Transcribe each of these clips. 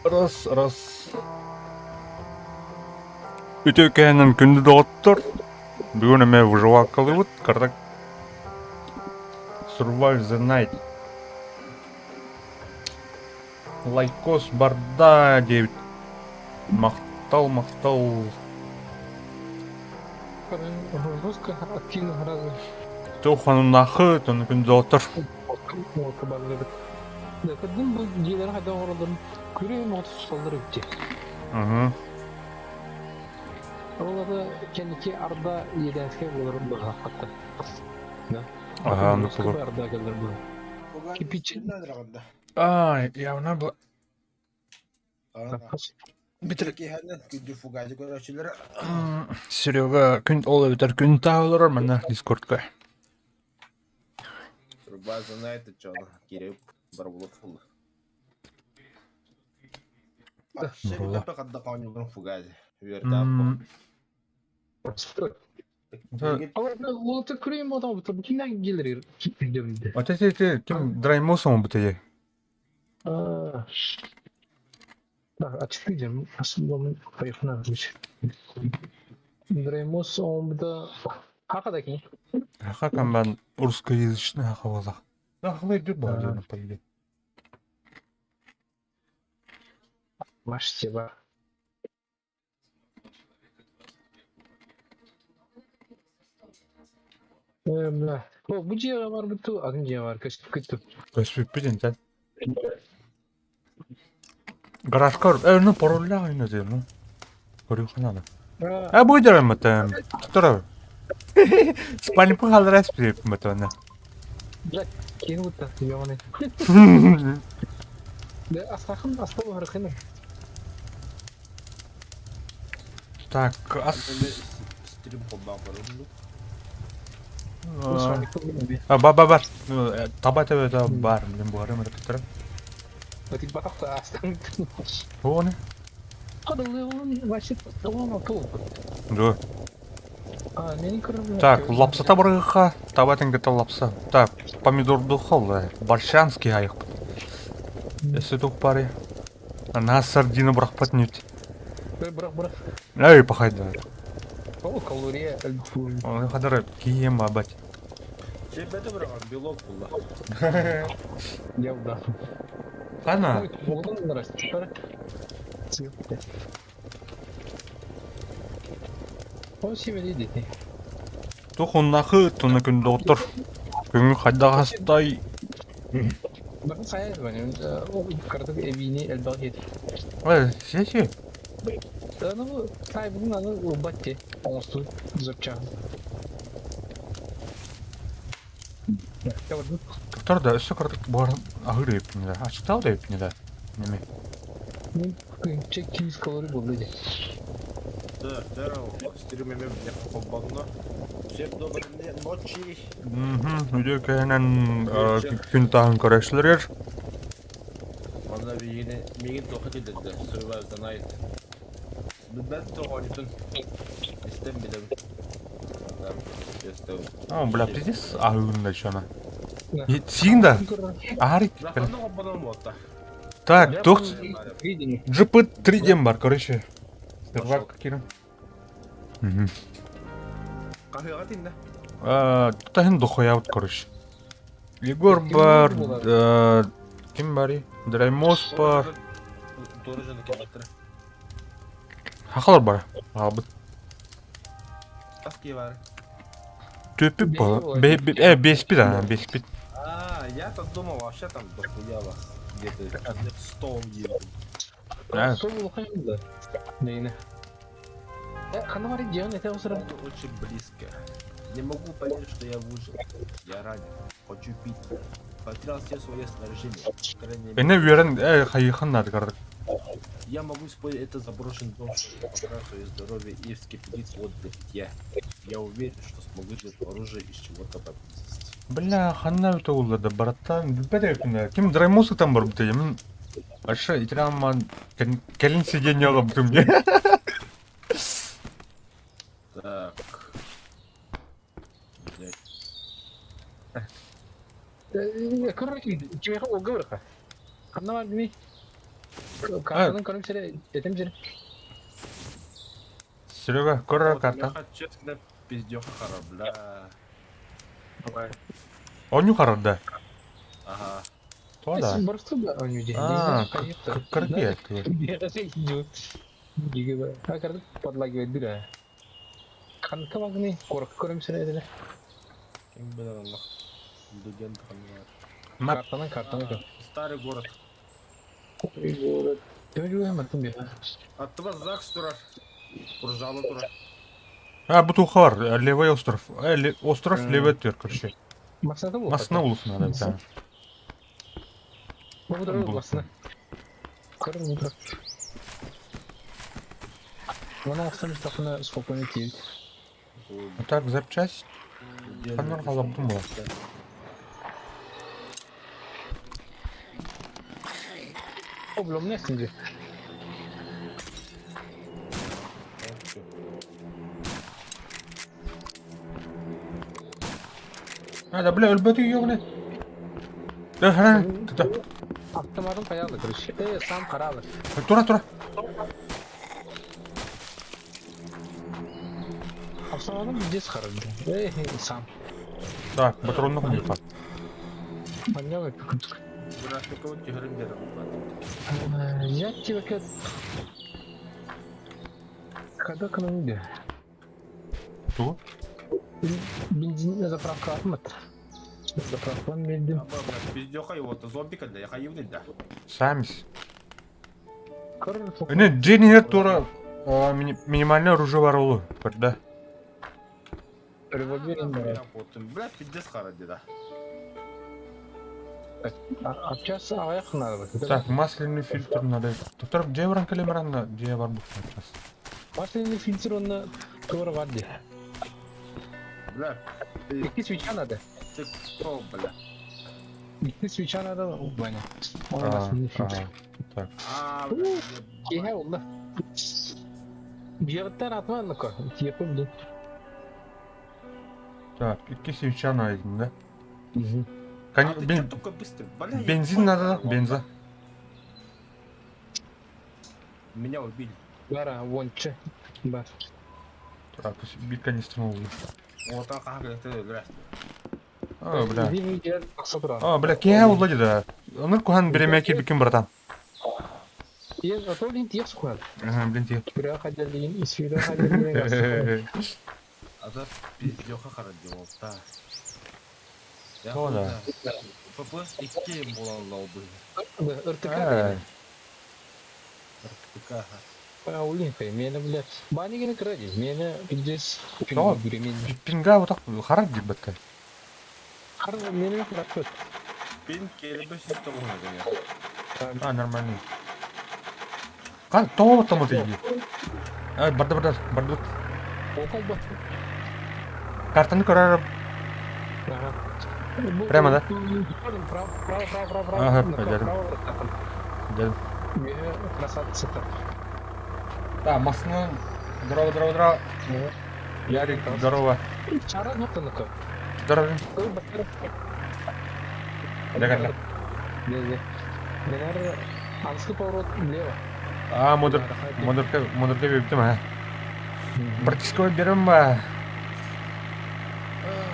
Раз, раз. Үтүө кэһэнэн күндү доҕоттор, бүгүн эмиэ выживалкалыыбыт, кырдык Survive the night. Лайкос барда диэбит. Махтал, махтал. Жестко активно гораздо. Туохануннаахы, тону күндү доҕоттор. Кырдым бу дьиэлэр хайда оҥороллорун күрүө моҕот тусталлар эбит Угу. Ол ата кэнники арда иэдээнскэй буоларын быһаахпатта. Да. Ага, оннук буолуо. Арда кэллэр бу. Кирпич. Ай, явно была. Бүтэр киэһэнэн күндү фугази көрөөччүлэрэ Серега күн ол эбэтэр күн таа олорор манна дискордка. Survive the night чоно кирип барбулут фулла. Була. Хадда оонньууларын фугази. Үөрдээх Ол күрүм бодо бу кимнен келер күндөрүндө. Ата те ким драймосон бутае. Açık diyeceğim. Aslında onun kayıfına vermiş. Драймос онда хакадаки. Хака камбан русскоязычный хака болах. Ахлай дүр бар по идее. Ваштеба. Бля. О, бу дьиэҕэ барбыт ту, атын дьиэҕэ бар, көспүккүт ту. Көспүппүт интен. Гаражка, ну паролля айна дем, ну. Көрүөххэ наада. А бу дьарыммытым. Тура. Спальникпын хааллара эспиэппин аны. Блядь, киһи бутта, ёбаный. Да, астахын, аста барыхын. Так, ас... Стрим холбаан көрөммүт. А, ба ба бар. Таба төбөтө бар, блин, буһарым эрэ туттарам. Батахта астан. Оны? Да. Так, лапсата барыха, таба теңгете лапса. Так, помидорду хол, борщанский айықпыт. Эссе тух пари. Ана сардина бырахпат нүт. Бырах, бырах. Эй, пахайда. О, калория. Оны хадар кием бабать. Чебеде быраган белок булла. Я да. Хана. Он себе дети. Тухуннахы туна күн доктор. Күнгү хайда хастай. Bakın sayar beni. O yukarıda evini elbette yedi. Эй, сеси. Аны сай бүгүн аны убатте. Оңосту запча. Доктор да өссө кырдык бар ахыр өпүнү да. Ачыктал да өпүнү да. Неме. Чек 200 калорий болду деди. Да, здорово. Стрим эме холбанна. Всем доброй ночи. Үдө кэһэнэн күн таһын көрөшлөрөр. Манна бигини мигин тоха килдерде. Survive the night. Билбэт тоҕонютун. Истэн билэбин. А, бля, пиздец, аһыгын да еще она. Сиин да. Аһарик. Так, туох GP3 диэн бар, короче. Сервак кирин. Хаһыаҕа тиннэ. Таһын дохуябыт, короче. Егор бар, ким барый? Драймос бар. Туора дьону кэлбэттэрэ. Хахалар бар. Аҕабыт. Хас киһи баар? Түөппүт буола. Беспит, а, беспит. А, я-то думал, вообще там дохуя вас. Где-то 100 едет. А. Сол улахан да. Нейне. Ханна бар диэн этэ осыра. Очень близко. Не могу поверить, что я выжил. Я ранен. Хочу пить. Потерял все свое снаряжение. Крайне Эне үөрэн хайыхан наады кардык. Я могу использовать это заброшенный дом, чтобы поправить свое здоровье и вскипятить воду для питья. Я уверен, что смогу сделать оружие из чего-то поблизости. Бля, ханна өтө улларда бараттан билбэт эбиппин. Ким Драймосы там барбыт мин вообще итрамман кэлин сиденье бутум дии. Так. Блять. Короче, кимиэхэ уолга барыха. Ханна бар дими? Картанан көрүм сире, этим сире. Серега, көрөр карта. Честно, пиздёха корабля. Оню харарда. Ага. То да. Барсы да оню дии. А, кыргы. Подлагивает дыра. Ханка вагны, корок көрүм сире этиле. Ким билэр Аллах. Легенда ханна. Мап. Картанан картанан көр. Старый город. Город. Аттыба ЗАГС турар. Куржалы турар. А, бу тухар, левый остров. Остров левый төр, короче. Масына бу. Масына улус надо, да. Бу масына. Көрүм бу. Мана остан тахына спокойно тиит. Так, запчасть. Ханнар халаптым була. Облом не синди. А, да, бля, өлбөтү йогне. Да, хран, да. Автоматын каялы, короче. Сам каралы. Тура, тура. Автоматын здесь харады. Сам. Так, патронных не так. Маньяк. Графиковый түһэрин берем. Я тебе когда каналды? Ту? Бензин заправка атмат. Заправкан бердим. Пиздёха его-то зомби когда я хаивный, да. Самис. Эне Дженнер тура минимальное оружие бар олу. Да. Револьвер. Бля, пиздец харади, да. Общаться аяқ надо. Так, масляный фильтр надо. Доктор, где баран калимаран, где бар сейчас? Масляный фильтр он тура варди. Бля. Икки свеча надо. Ты кто, бля? Икки свеча надо, Ваня. Он масляный фильтр. Так. А, Кеhe oldu. Bir atma ко. Yapım Так, икки свеча найден, да? Угу. Кон... А ты Бен... чё такой быстрый? Бля, я Бензин надо, понял. бенза. Меня убили. Бара, вонче. Бар. Так, бир канистрын oldu. Вот так, как это, бля. А, бля. Bir yer А, бля, кеhe oldu да. Онur кухан биремеки бикин братан. Ер, а то блин, тиек сухар. Ага, блин, тиек. Күрә хәдәлин, исүрә хәдәлин. А то пиздёха харади, вот так. Я То да. ФПС икки буолан лалбы. РТК. РТК. Улин хай, мені, бля. Бани гене кіради, мені пиздец. То. Пинга вот так харак дип бетке. Хар, мені харак. Пин келбе сүстө гына. А, нормально. Кан то там вот иди. А, барды барды барды. Окол ба. Картаны көрөр. Ага. Прямо, да? Право, право, право, право, право. Ага, пойдем. Дедим. Красавица. Да, масны. Здорово, здорово, здорово. Ярик, здорово. Здорово. Дагана. Анскый поворот влево. А, модер, модерка, модерка бериптим, а. Практического берем ба.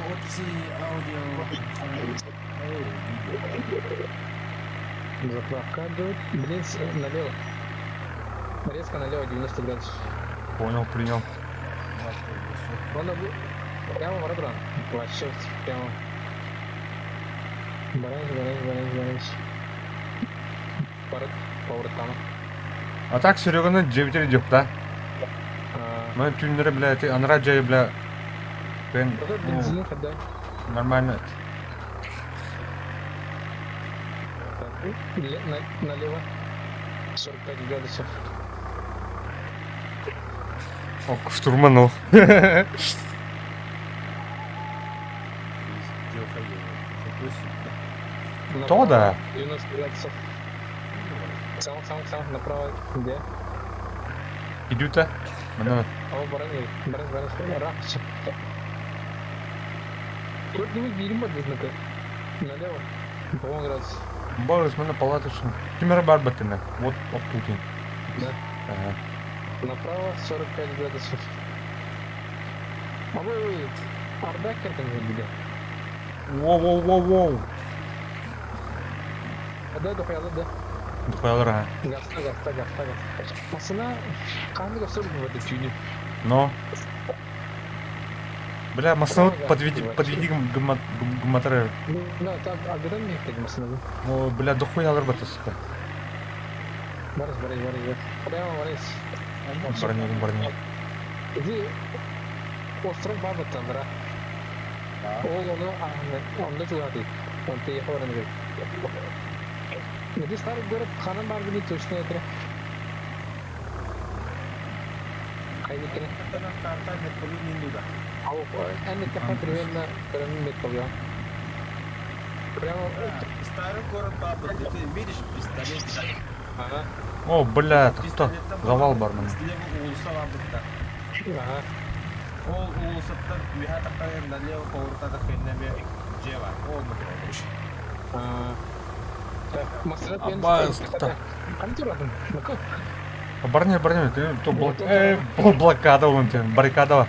Опции аудио. Заправка идет. Блин, налево. Резко налево 90 градусов. Понял, принял. Прямо в Ребран. Вообще прямо. Баранч, баранч, баранч, баранч. Поворот там. А так Сереганы дьиэбитигэр дьип да. Маны түүннэри бля ити анараа дьайы бля бен Бензин когда? Нормально. Налево. 45 градусов. Ок, штурманул. То да. 90 градусов. Сам, сам, сам, направо. Где? Идут-то? Манна. О, баран, баран, баран, рахча. Тут не видим, бадызнака. Налево. По-моему, градус. Барыс, манна палаточный. Кимера бар баттына. Вот, вот тут. Да. Ага. Направо 45 градусов. А вы Ардакер там видели? Воу-воу-воу-воу. Да, дохуя, да. Дохуялар, ага. Гаста, гаста, гаста, гаста. Масына қанды көстөр bu түйүнү. Но. Бля, масына подведи, подведи гуматоры. Да, там агран не масына. О, бля, дохуялар бата, сука. Барыс, барыс, барыс, прямо барыс. Барнигум, барнигум. Иди остров баба там, да? Ол ону онда чугаты. Он ты ехал на Иди старый город ханан бар били точно это. Хайдикene. Карта метколу Ау, эн это примерно метколу. Прямо Старый город баба, ты видишь пистолет? Ага. О, бля, это кто? Завал бармен. Слева уулусса бабытта. Ага. Ол уулуссаттан үһэ тахтар налево поворотата кэннэме дьиэ бар. Ол Аббас, Барни, барни, ты то блок... блокада вон тебе, баррикада.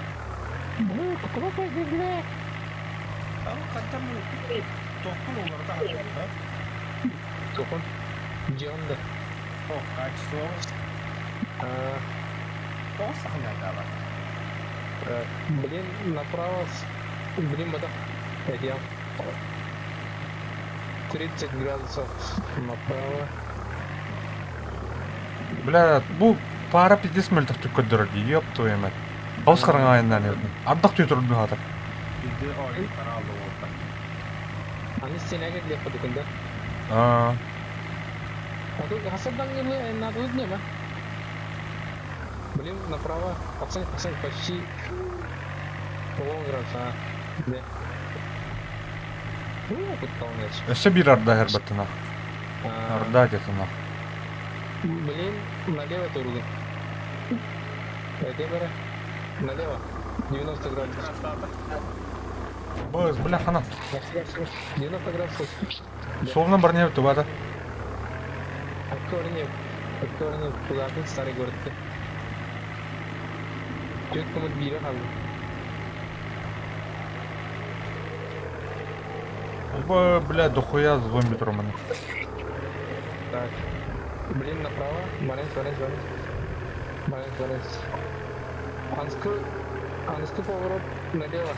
Блин, направо, блин, вода. 30 градусов направо. Бля, бу пара пиздец мөлтөхтүк көрдөрөр дии, ёп твою мать. Хаус хараҥа айаннаан иһэрдин. Ардах түөтөрдүн аһатар. Аны стенага для подыкында. Аа. Блин, направо. Пацан, пацан, почти полградуса, а. Да. Ну, подполнять. Өссө биир арда иһэр Арда диэтинах. Блин, налево туругун. Эдебере. Налево. 90 градусов. Быз, бля, хана. 90 градусов. Словно барнев тубата. Аккорнев. Аккорнев кулатын старый город. Чөт комут бире қалды. Б, бля, дохуя зомби троманы. Так. Блин, направо. Баренц, баренц, баренц. Баренц, баренц. Анскы, анскы поворот налево.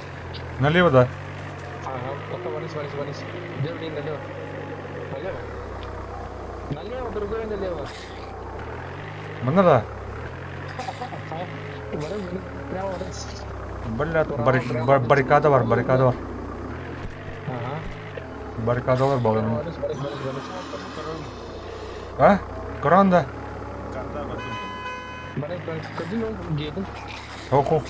Налево, да. Ага, пока баренц, баренц, баренц. Где, блин, налево? Налево. Налево, другое налево. Мына да. Баренц, прямо баренц. Бля, баррикада бар, баррикада бар. Ага. Баррикадалар баланы. Баренц, баренц, баренц, баренц. А? Коран да. Баренц, баренц. Кадин он едем. Ох, ох.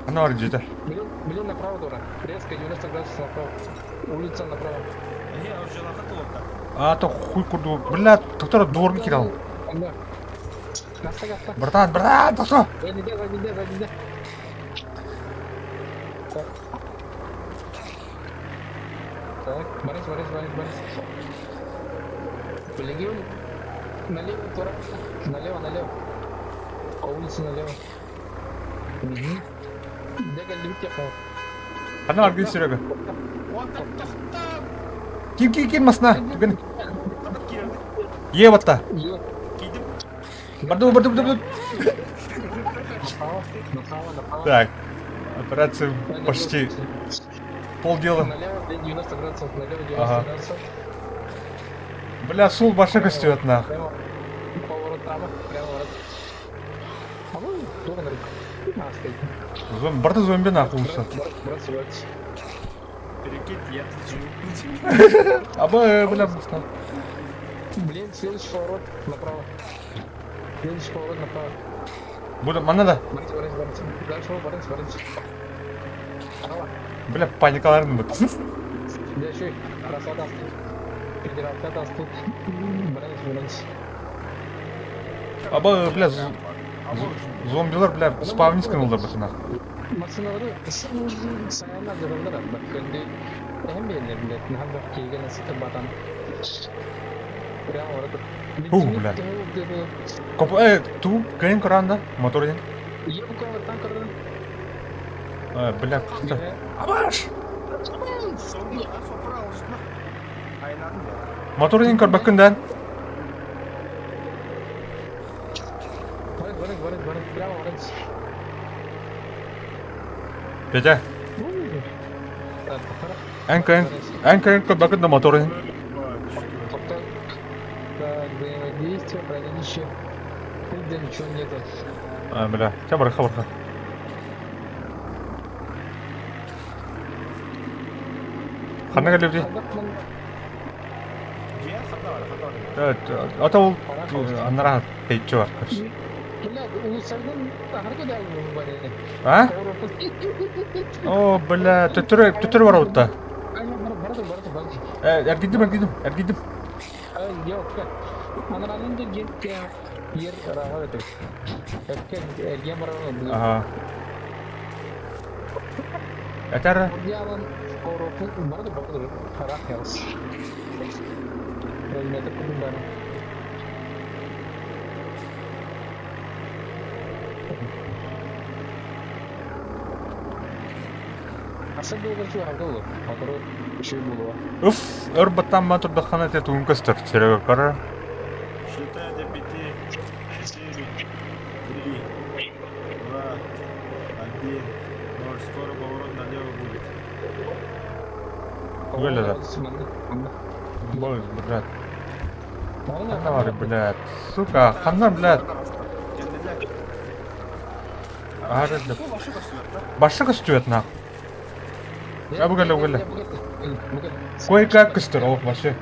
Ана бар жете. Блин, блин, направо, Дора. Резко 90 градусов направо. Улица направо. А то хуй курду. Бля, доктор дворга кидал. Да. Гаста, гаста. Братан, братан, доктор. Сзади, сзади, сзади, сзади. Так, Борис, Борис, Борис, Борис. Билигин налево тура, налево, налево. По улице налево. Угу. Дьэ кэллибит диэххэ. Ханна аргыый Серега? Ким ким ким масна? Түгэн. Е батта. Барды барды барды. Направо, направо, направо. Так. Операция почти полдела. Налево 90 градусов, налево 90 Ага. градусов. Бля, сул баша көстүөт нах. Прямо. Поворот право, прямо ворот. А ну, туох на А, стоит. Зом, барда зомби нахуй улса. Брат, брат, брат. Перекинь, я отвечу. Аба, бля, масна. Блин, следующий поворот направо. Следующий поворот направо. Буду, манна да. Барыч, барыч, барыч. Дальше, барыч, барыч. Право. Бля, паникаларын бут. Дьэ, үчүгэй. Красота астык. Федерация астык. Барыч, барыч. Аба, бля, зомбилар, бля, спавнис кыналар бут нах. Массыыналары саҥанна дьараллар арба. Көндөй эһэм биэннэр билет. Наһаа бөх киһигэн сытыр батан. Прямо барытыр. Фу, бля. Коп, ту, кыйын көранда, мотор ден. Ийэ буквалартан көрдүм. Бля, Абаш! Мотор ден көрбөккүн дэн. Барыт, барыт, барыт, барыт. Прямо барыт. Петя, эн кыйын, эн кыйын көрбөккүн да мотор ден. Так, взаимодействие, хранилище. Тут где ничего нету. А, бля, ча барха барха. Ханна кэллибитий? Ата ол анараа тэйччи бар короче. Бля, улуссардан аһарга да бары. А? О, бля, төттөрү төттөрү бар утта. Барды барды барды. Э, эргийдим, эргийдим, эргийдим. Yok. Анаранын да ер ыраҕа өтөр. Эрген баран Ага. Этэр Дьявол барды барды харах ялс. Разметы кудун бары. Аса буолар чугаһарга олор. Сотору үчүгэй буолуо. Уф, өр баттан ма турдаххана те тугун көстөр. Серега көрөр. Считай до пяти, четыре, три, два, один, ноль. Скоро поворот налево будет. Вылеза. Бой, блядь. Ханна бар, блядь. Сука, ханна, блядь. Ары, блядь. Башы көстүөт нах. А бугеле, бугеле. Кое-как көстөр, ол башы.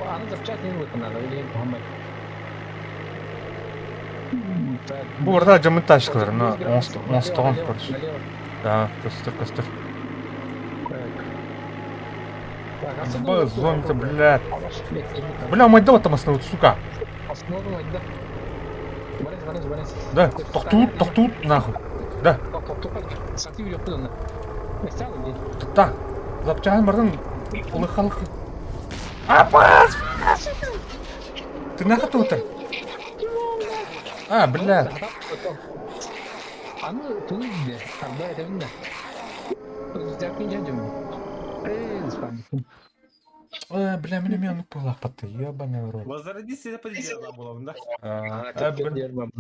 Аны запчасть не будет надо, или Мухаммад. Бу барда жамын ташкалар, но онстогон, короче. Да, көстөр, көстөр. Б, зомби, блядь. Бля, майда вот там основу, сука. Да, тохтуут, тохтуут, нахуй. Да. Та, запчаһын бардын улахалык. Апас! Ты нахуй тут? А, блядь. Аны туны арда этэбин Э, бля, меня меня ну палапаты, ебаный в рот. Возродись, это подделала была, да? А, блин.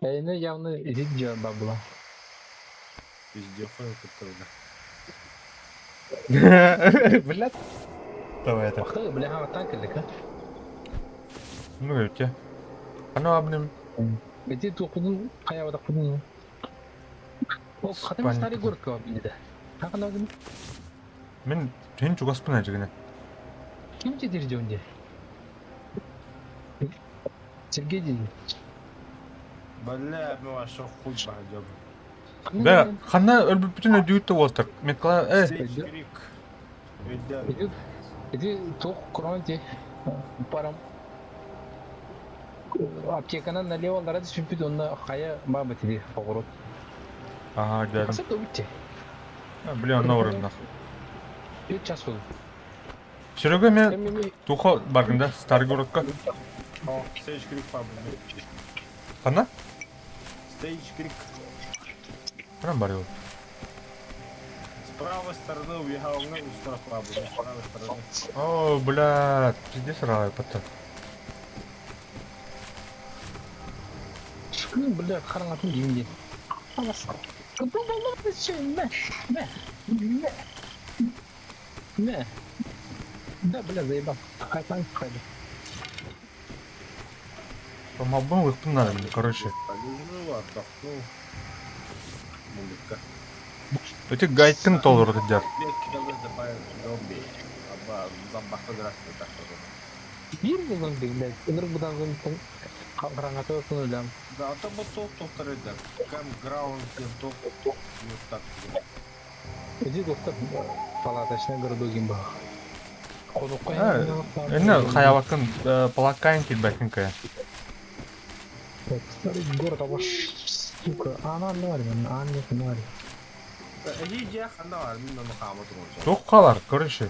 Эйне явно видео бабла. Пиздец, который. Блядь. Давай это. Бахта, бля, танк или как? Ну и те. Ано абним. Эти туохпутун хайаабатахпытын. Ол хатым старый город кабинеде. Хакана Мин хин чугаспын ажигне. Ким жетир дьонде? Сергей дин. Бля, мы вообще хуй пойдем. Да, ханна өлбүппүтүн өдүүттэ уолтар. Меткала э Крик. Эти эти туох кронти парам аптеканан налево лара түспүт онно хайа баба тиди поворот. Ага, дядям. Хаса да Блин, онно орыннах. Bir час oldu. Серега мен Эми тухо баргында Старый городка. О, Стейдж Крик паб. Хана? Стейдж Крик. Ханан бар ол. С правой стороны уехал на остров паб. С правой стороны. О, бля, пиздец рай потом. Шкын, бля, хараҥатын диин диэн. Абас. Мэ, мэ, мэ, мэ. Да, бля, заебал. Хайтан хайда. Мабын лыктым надо, короче. Полежу, отдохну. Мулика. Эти гайкын толору дяр. Зомби. Аба, зомбаха здравствуй, так вот. Биир булан биг, блядь. Ынырык будан зомбиттан хараҥата отун өлөм. Да, а там вот топ топ да. Кампграунд, топ, вот так. Иди доктор палаточный городок имба. Конукка Энне хаябакын палаккайн килбэкин кая. Старый город, а ваш, сука, ана норм, ана норм. Туох хаалар, короче.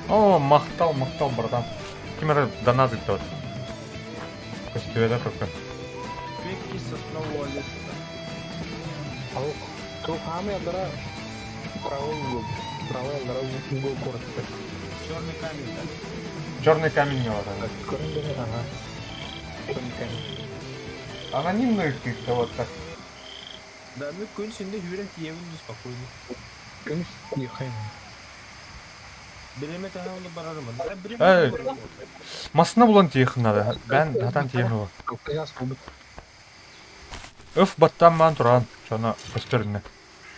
О, махтал, махтал, братан. Ким эрэ донат ыыттыбыт. Көстүбэтэ только. Пеки соснового леса. Алок, туох хаамый аллара правый угол, правый аллара угол городка. Черный камень, да? Черный камень не надо. Көрөн ага. Черный камень. Анонимный каких-то вот так. Да, мы күн синде хүрен тиебин спокойно. Көмүс тиэхайн. Биреме таһааны барарым. Эй. Масына булан тиэх надо. Бен хатан тиэх его. Кылгас булбут. Өф баттан ман туран. Чона көстөрүнэ.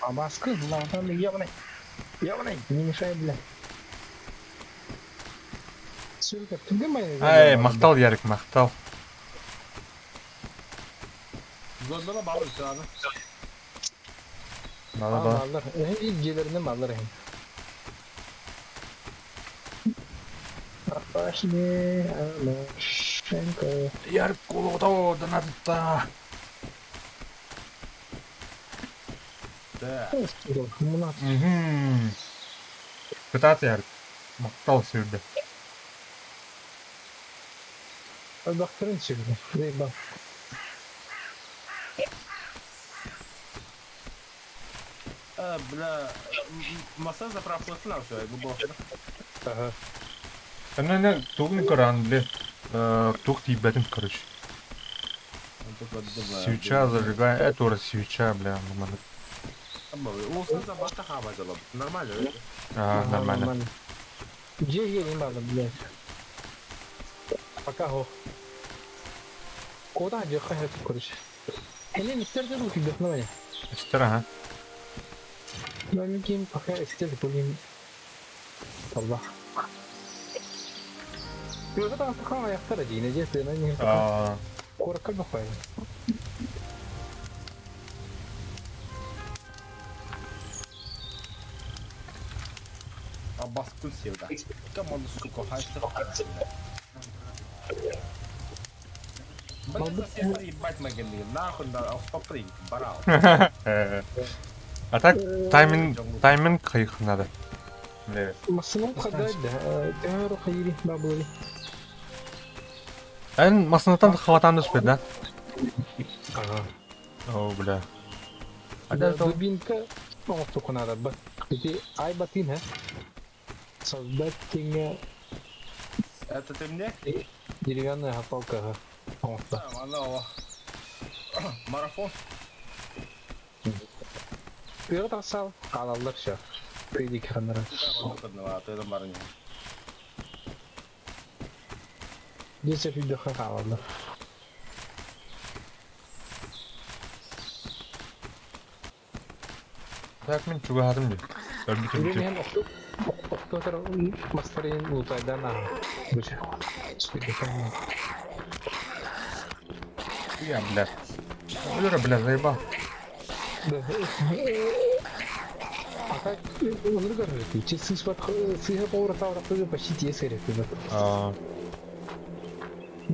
Абаскы, лаутан ебаный. Ебаный, не мешай, бля. Сука, түнген бай. Ай, махтал Ярик, махтал. Зондала балы саны. Надо да. Алар. Э, дьиэлэринэн баллар эһин. Пошли, Алешенька. Ярик кулото донатта. Да. Мына Угу. Кытаат Ярик. Махтал сүрдэ. бактырын сүрдэ. Заебал. А, бля, маса заправкасына все, бу Ага. Энне тугун көрөн бile. Тух тиийбэтим, короче. Свеча зажигай. Это уже свеча, бля, нормально. Нормально. А, нормально. Где я не надо, блядь. Пока го. Куда где хай короче. Или не стерти руки вдохновение. Эстер, ага. Но миким пока истер блин. Allah. Тыаҕа таҕыстахха айахтара дии, дьэ тыынан иһин А, куоракка бахай. А баскул севда. Кому сука, хайса. Бля, ебать могильный, нахуй, да, попрыг, барал. А так тайминг, тайминг хайх надо. Бля. Массыынан хадда төһө хайыри бабылы. Эн масынатан хватан түспэт, да? Ага. О, бля. А Да, да, дубинка оҥостуохха надо бат. Ити айбатын һэ. Создать тиҥэ Это ты мне? деревянная палка оҥосто. Да, она Марафон. Тыаҕа тахсал хаалаллар все. Тыйдик ханнара. А то это барни. Десять үйдөхө хаалаллар. Так мин чугаһатым дии. Өлбүтүм Үрүн бүтү. иһэн охту охтотор мастарын лутайдан аа. Бышы. Я, бля. Юра, бля, заебал. Да. А так, он говорит, че сыспат сыха повара тавра тоже почти тесарев. А,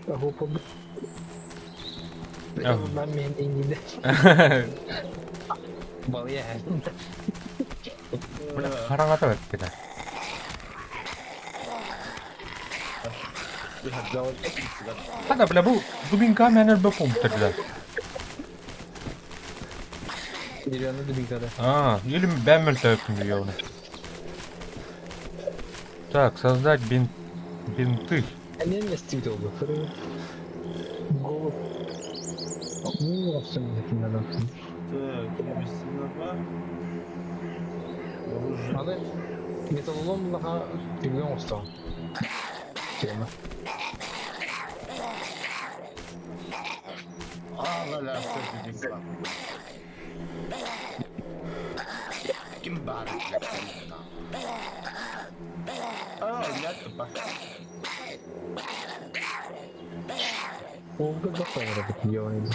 Того поб. Ага. На мен не да. Балыйа Бля, хараҥата бэрт Хата, бля, бу дубинка мен өлбө помптар, бля. Деревянный дубинка, да. А, или бэм мөлтөппүн явно. Так, создать бинты. Они не стиль был. Голубь. Ну, надо. Так, Юсинова. Оружие. Аны металлолом лаха түргэн оҥостон. Тема. А, ла-ла, всё, дубинка. Ким бар, блядь, А, блядь, тупа. Ол да бахтар делает.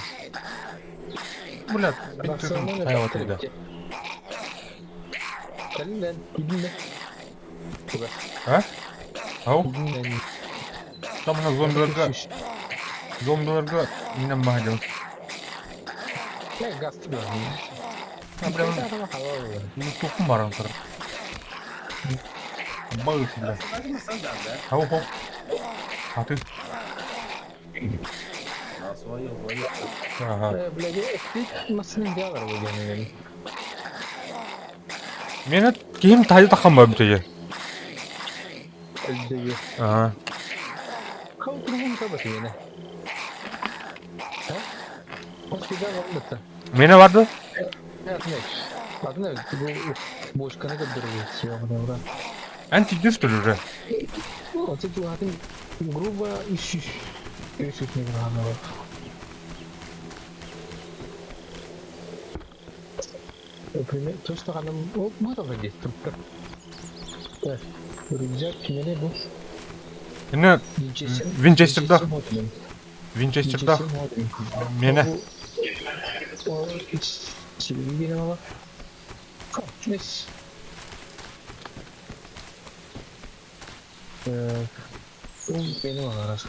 Бля, бинты хайват да. Кэлин идин А? Ау? Там на зомбиларга, зомбиларга минем баһадыл. Я газ тебе. А, бля, ну тухум баран тұр. Бауы бля. Ау, ау. А ты? А, свое, свое. Ага. Бля, я массын диалар выгоняли. Мені киім тайды таққан ба бүтеге? Ага. Хау другом табат мені. Мені барды? Ладно, бочканы көддөрбүт, все, Эн тидир что ли уже? Ну, ты грубо ищешь. Ищешь не главного. Например, то, что она... О, мы здесь. Так, рюкзак, кимере бу. Эне Винчестерда. Винчестерда. Мене. Benim arası.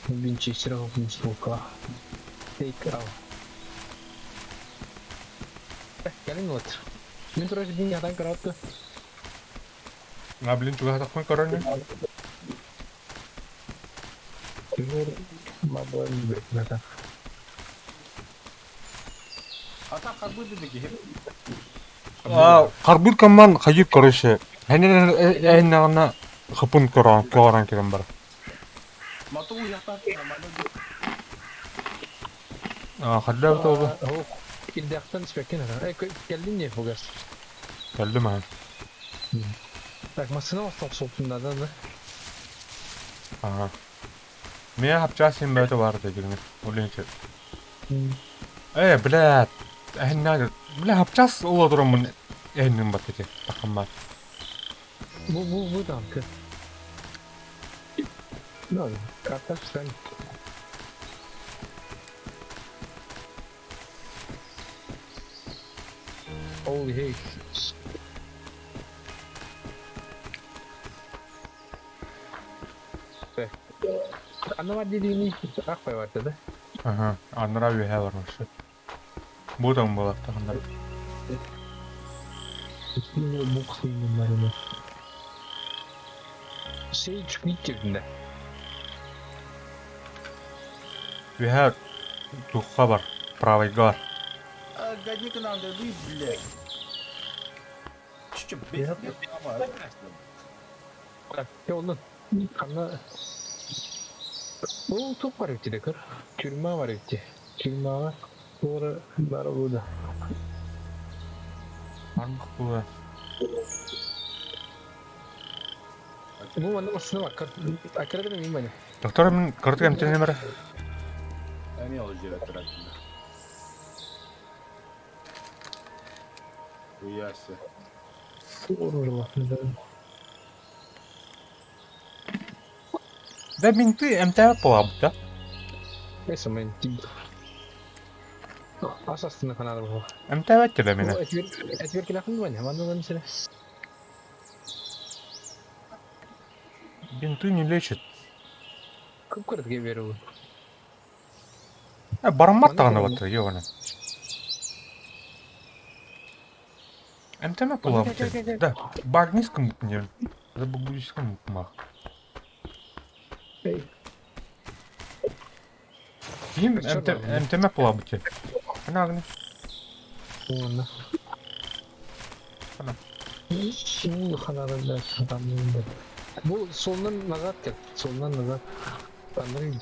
Winchester musluk. Take out. Кэлин вот. Мин турар дин ятан каратты. На, блин, чуга тақпын көрөні. Тимур мабын бетмета. А так как будет такие? А, карбур камман хайып короче. Хәнен әйнагына хыпын көрөн, көрөн келем бар. Мату яхтар нормально. А, хадда тобы. О, илдәхтан спеккен. Э, келдин не фугас. Келдим ha. Так, машина бастап соптунда да. Ага. Мен хапчасын бәті бар дедігіне. Олинче. Э, блядь. Әйнаг, бля, хапчас ола турамын. Әйнин бат эти. Тақымма. Бу бу бу там. Ну, карта встань. Holy hey. Анна dediğini ах бар да. Ага, аннара үйе бармыш. Бу там была тахандар. Буксы Şey çıkmayı cebinde. Үйе тухха бар, правый гар. А, годника нам дадут, блядь. Че, блядь, Так, онун ханна Ол топ бар эбит көр. Тюрьма бар эбит. Тюрьмага туора бар буда. Армық була. Бу манна машина бар. Акырда мен мени. Доктор мен кыртык эмтене бар. Эмел жер трактында. Хуяся. Туора Да бинты эмтә була да. Neyse мен Ас астында канады бу. Эмтә бәтте мене. Этвер келакын мен. Манна мисале. Бинты не лечит. Көп көрдү берүү. Э, барамат тагына батты, ёбана. Эмтэмэ Манна кэл буолабыт. кэл кэл кэл. Да, Багниском не. Забугуйском мах. Эй, Ким костер бар манна. эмтэмэ буолабыт. Анагны. Манна. Ана. Ну, ханара, да, там да. Бу солунан назад кэл. Солунан назад. Андрей.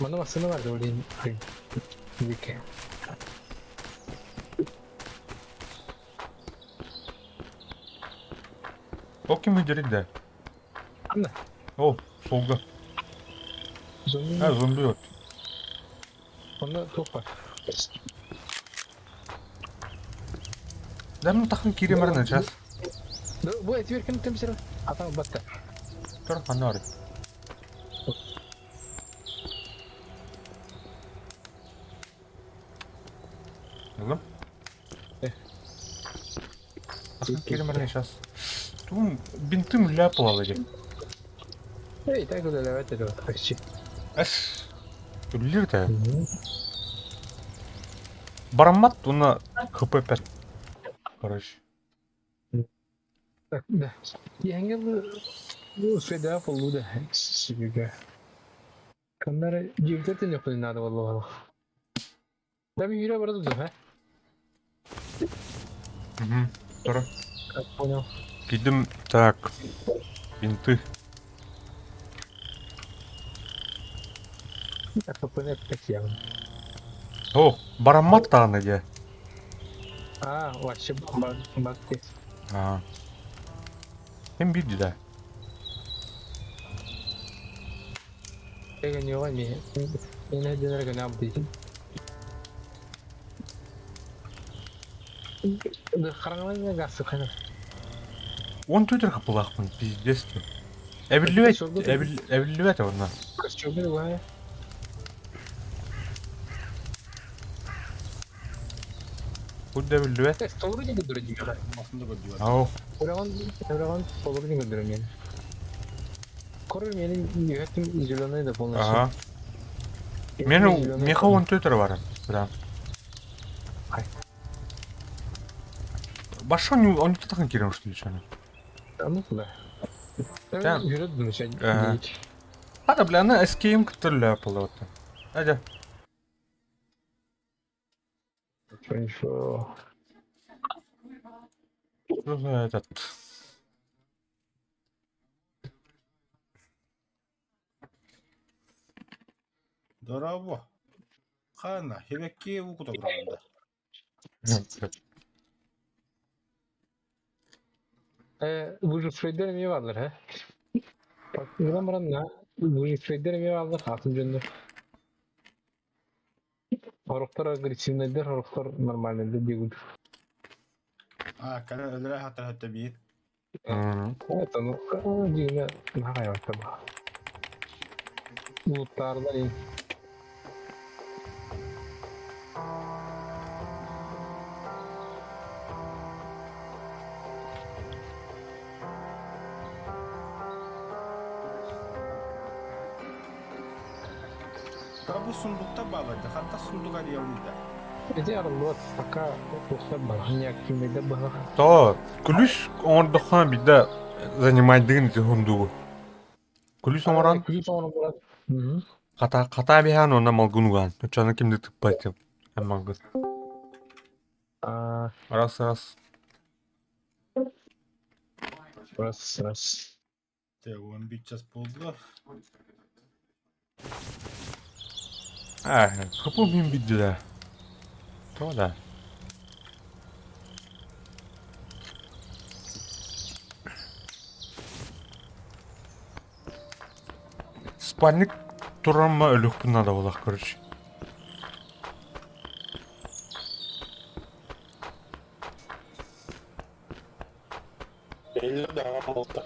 Манна массыына бар да, блин. Дике. О ким выдерет да. Анна. О, солга. Зомби. А, зомби вот. Онно туох бар? Да ну тахан кире марна сейчас. Да, бу этибер ким темсер? Ата батта. Тор ханары. Ылым. Тахан кире марна сейчас. Тум бинтым ляпала ди. Эй, так үлэлээбэт этэ почти. Эс. Үллер да. Бараммат уна хп 5. Короче. Так, да. Яңгы бу среда болду да. Сибиге. Каннары жигитер yok надо было. Да мен үйрө барады да, ха? Угу. Тора. Как понял. Кидим так. Бинты. Так, ППН такие. О, бараммат тағаны де. А, вообще бакты. А. Кем бидди да. Эге не ой ми. Мен денерге нам дейт. Да хараңлайна гасы кана. Он төтер қапылақпын, пиздец. Эбиллибет, эбиллибет онна. Костюмы бар. Худда эбиллибет. Толору деген дүрө дейт. Басында көрдү. Ау. Ураган, ураган толору деген дүрө мен. Корор менин үйөтүм зеленый да полностью. Ага. Мен меха он төтер бар. Да. Ай. Баша не он тахын кирем что ли чаны. А ну да. Да. Жүрөт дүнүшө. Ага. Ада бля, ана SKM күтүрлі апылы вот. Адя. Ничего. Что за этот? Дорообо. Хана, хебекки укута буранда. Выжившийдер эме барлар, ха? Бак, баран на выжившийдер эме барлар, атын жөндөр. Орохтор агрессивныйдер, орохтор нормальныйдер дегүл. А, кана өлөрө хатар хатта бир. Это, ну, дегене нагай баттаба. Улуттардар эң. Да бу сундукта балады. Хатта сундук арыялыйда. Эти арылуат пока тухтар бар, не активныйдер бар. То, күлүс оңордохон бидде занимайдыгын хундугу. Күлүс оңорон Күлүс оңорон барат. ката ката бихан онна малгунуган. Учаны кимди тыппайт. Амангы. А, Раз раз. раз, раз. Те, 11 час болду. А, хапу мин бидди да. То да. Спальник турамма өлүкпүн надо булах, короче. Эллер да болду.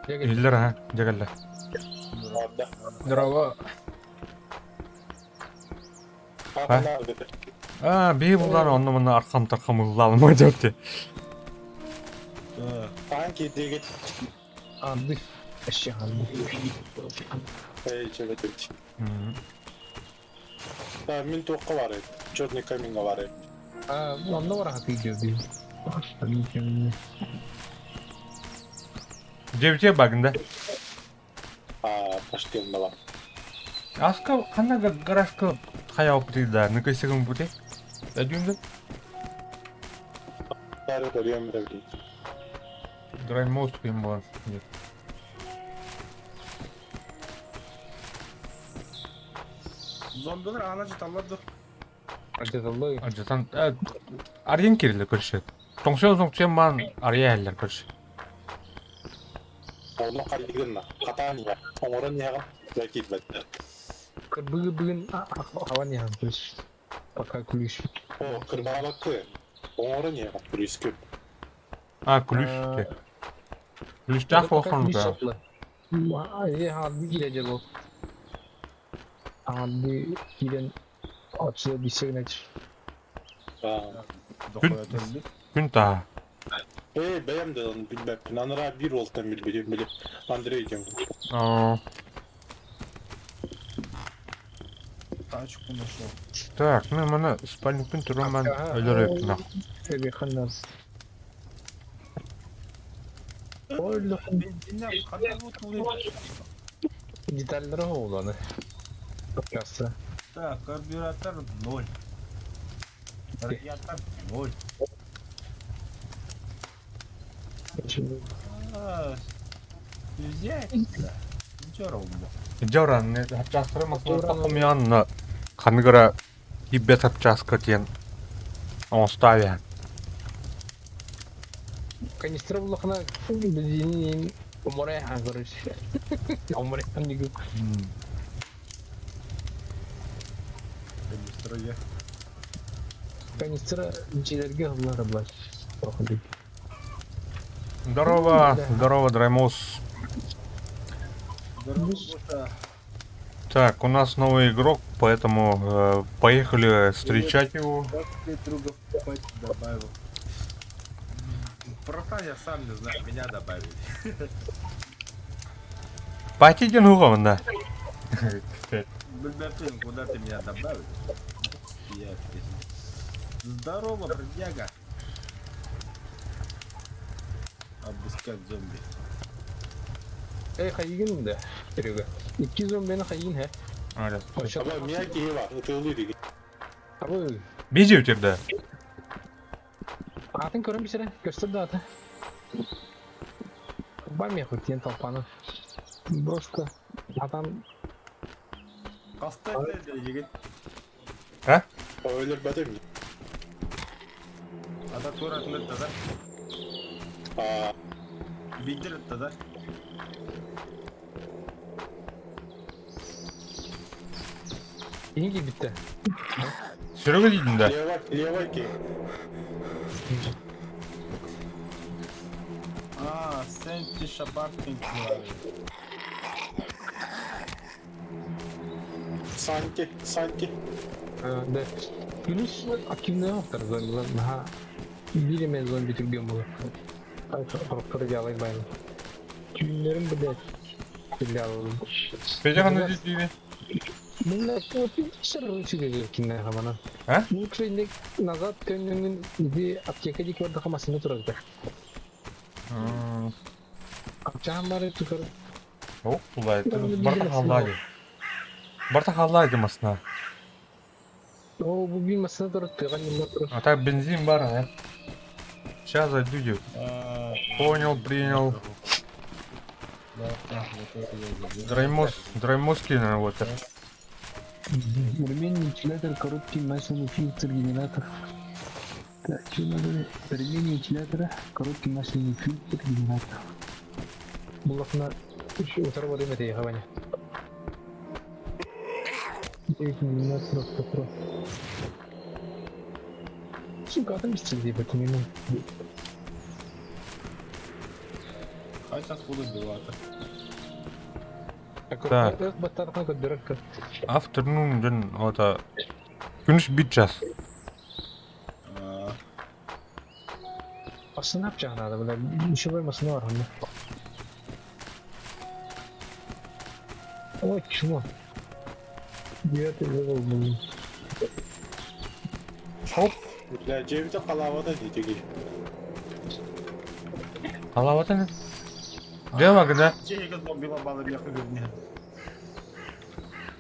Иллер, а, дегелле. Да. Здорово. Ана деди. А, бии булар онно мына аркам таркам ыллалма депти. Да. Анки дегет. Анды. Вообще анды. Эй, чебетет. Да, мен тоққа бар еді. Черный каминга бар еді. Онно бараха тиийдиэ Дьэбитиэ багында. Почти онно Аска ханна гаражка хайааппытый да ныкыйсыгын бути? Өдүүндө? Бары көрүөм били. Драймост ким буолан. Зомбилар аана жыталлар ду. Алдьаталлар. Алдьатан арыйан кирилэ көрсө. Тоҥсуйан тоҥсуйан маан арыйа иһэллэр көрсө. Ону хайыгынна, хатаан иһэ, оҥорон иһэҕин, дьэ киирбэттэр. Кырбыгы бүгүн хаван иһэн плюс. Пока ключ. О, кырбаабаккы, оҥорон иһэҕин күлүүскүн. А, ключ. Ключтаах буолхан да. Хаалды киирэ дьэ бу. Хаалды киирэн отсюда бисегнать. Күн таа. Ээ, бэйэм да билбэппин. Анараа биир уолтан билбитим, били Андрей диэн. Тачку нашел. Так, ну маны спальникпын туран мен өлөр өппүнэ. Детальлары оğlanı. Подкаста. Так, карбюратор 0. Радиатор 0. Взять? Дьоран, хапчаастары масына хомуйан ханыгара тиийбэт хапчааска диэн оҥостоо Канистра буллахына бензинин уморай короче. Уморай дигу. Канистра я. Канистра дьиэлэргэ ыллар блядь. Здорово, здорово, Драймус. Здорово, Гоша. Так, у нас новый игрок, поэтому поехали встречать его. Как ты друга в пати добавил? Братан, я сам не знаю, меня добавили. Пати диэн да. Бульбертин, куда ты меня добавил? Я Здорово, бродяга. Обыскать зомби. Эй, хайыгын да, Серега. Икки зомбини хайыгын хэ. Аба мия киһи бар, ытыылыы дigi. Абы. Бизи үтерді. Атын көрөн бисере, көстөр да аты. Бар мен хотен толпаны. Брошка. Атан Хаста дигин. А? Өлөрбөтүм. Ата туратыныр да. А, Бидир да. Инги битте. Серега дейдин да. Левай, левай ки. А, Сенти Шабаркин. Санти, Санти. Да. Плюс активный автор зомби. Ага. Биреме зомби түрген болар. Қорықтыр жалай байлы. Түйінлерім блядь. Петя қандай дейді? А? Лучше назад төннүңүн иди аптека дик барда хамасында турар. Апчахан бары тукар. О, тулай. Барта халлайды. Барта халлайды масына. О, бу бир масына турар, тыган юмна турар. А так бензин бар, а? Сейчас зайду. Понял, принял. Драймос, Драймоски, наверное, вот. Ремень, вентилятор, короткий масляный фильтр, генератор. Так, что надо? Ремень вентилятора, короткий масляный фильтр, генератор. Булахна утар во время этой хавани. 9 миллиметров патрон. Сука, а там сидит, это не Хотя откуда бивата? Так. Afternoon ден ота күнүс бит час. Aslında ne yapacağını надо, бля, еще masına var onda. Ой, чмо. Девятый level, блин. Хоп. Бля, дьиэбитэ халаабата дии тиги. Халаабата Дело гына. Дьиэгэ зомби баалы биэхэ көрүнэ.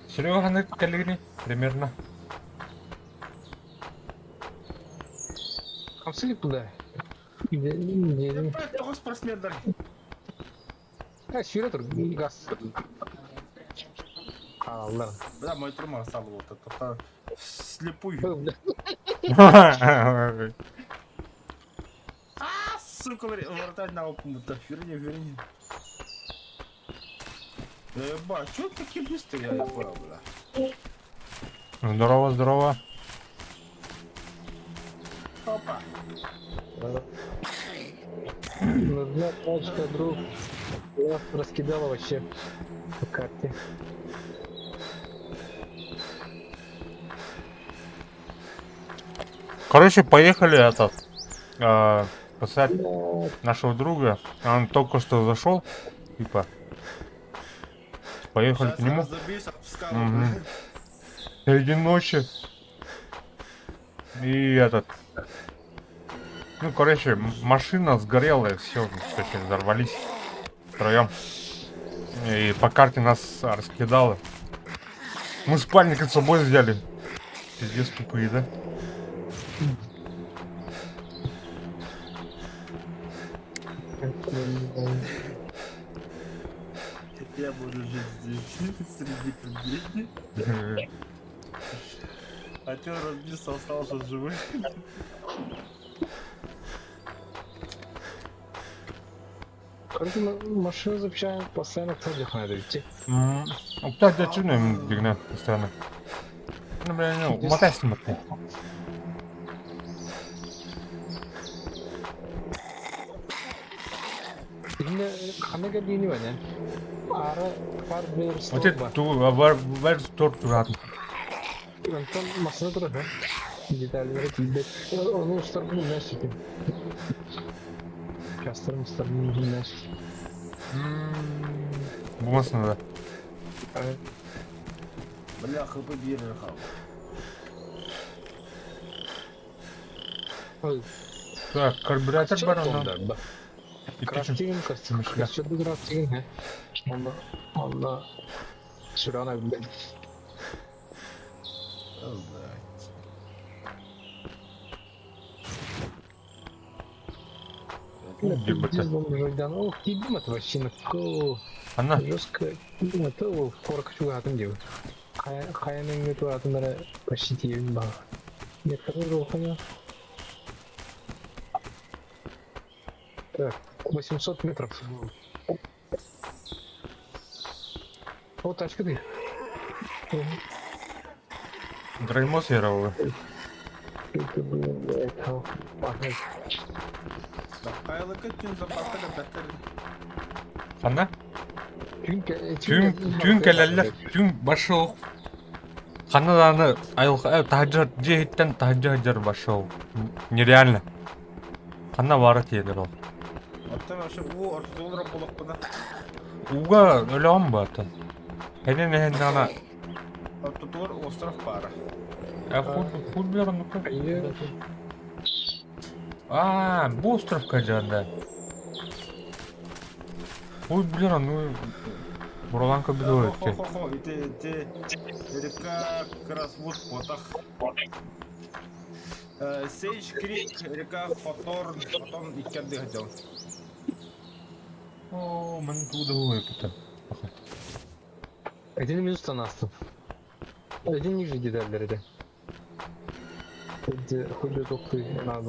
Серега ханнык кэллигини примерно. Хамсык бля. Не, Тоҕус спортсмендар. Сүүрэ тур, газ. Хааллар. Бля, мой трума стал вот это. Слепую. Бля. А, сука, вратарь на опу-то. Верни, верни. Еба, чё такие быстрые, я не понял, бля. Здорово, здорово. Опа. Нужна тачка, друг. Я раскидала вообще по карте. Короче, поехали этот спасать нашего друга. Он только что зашел, типа. Поехали Сейчас к нему. разобьюсь об скалу, Мгм. бля. Среди ночи. И этот. Ну, короче, машина сгорела, и все, короче, взорвались втроем. И по карте нас раскидало. Мы спальник с собой взяли. Пиздец тупые, да? Я буду жить здесь, среди людей. А ты разбился, остался живых. Короче, машину запчаем постоянно к целях надо идти. Опять зачем дигна постоянно? Ну, бля, ну, мотайся, мотай. Ханна кэлиини бэнэн. Аара хардвер Вот store это бар. ту вар вар стор туратын. Онтон массыына турар. Деталлары тиийбэт. Ону устарбын билбэт ситим. Частарын устарбын билбэт. Бумасын да. Бля, хп биэрэр хаал. Так, карбюратор бар онно. Крафтигин Мышля. крафтигин крафтигин хэ. Онно онно сүрөҕүн билбэт. Блядь. Ебать. Ох, тиийдим это вообще на Ана. Жестко. Это корка чугатын дип. Хайаның туатыннары почти тиебин бага. Нет, который руханя. Так, 800 метров. О, тачка ты. Драймос яровы. Это, блин, это, пахнет. Кайлыка түн запаска да бәтер. Ханна? Түн Түүн түүн кэлэллэр. Түүн башыл. Ханна дааны айылга таһырдьа дьиэһиттэн таһырдьа сылдьар башыл. Нереально. Ханна баара тиэлэр ол. Оттон вообще уу ортотугар буолуохпуна. Ууга өлөҕүм баатан. Кэнэн эһэннэҕинэ Ортотугар остров пара. хуй билэр оннукка. Аа, бу островка дьаанда. Хуй билэр ону Буралан көбүлүөр Хо хо хо, ити ити река Красвуд Потах. Сейдж Крик, река Хоторн, потом икки хотел. Оо, маны тугу да буолуо Один минус астым. Один ниже детальдер Худи худи тохты на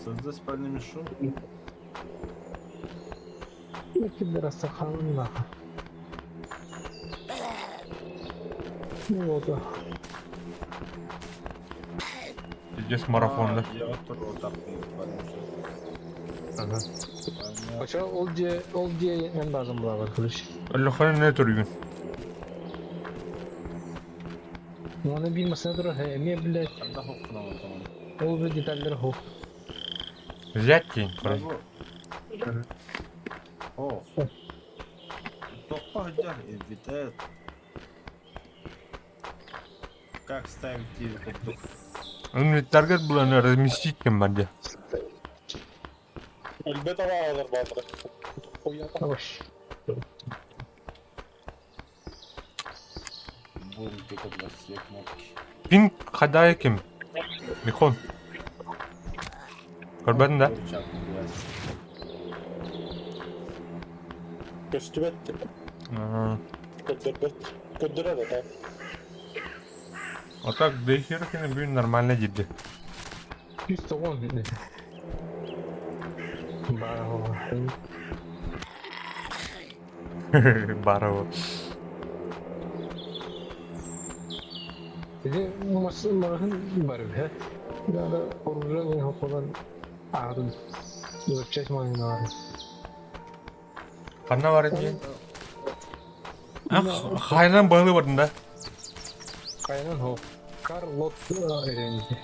Создай спальный мешок. Пидораса нахуй. Ну вот. Здесь марафон, да? Я вот так Ага. А что, ол де, ол де мен базым була бар, короче. Өлөхөн не түргүн? Оны билмесене турар, эме, блядь, ол бир детальдер хоп. Взять тень, короче. О. Тохпа хадьар, инвитет. Как ставить телек? Инвентарьгар булан разместить кем бар дии. Өлбөт абаалар бааллар. Хуята. Будем тыкать на все кнопки. Пин хадая ким? Михон. Көрбөтүн да? Курчак называется. Көстүбэт. Көрдөрбөт. Көрдөрөр да. А так Дейхиркини бүгүн нормально диирди. 190 Браво. Барова. Ити маҕаһын бар үһэ. Надо оружие хопполон аатын запчасть маҕаһыын Ханна бар диэн? Хайынан баһылы бардын да? Хайынан хо. Кар лот эрэнити.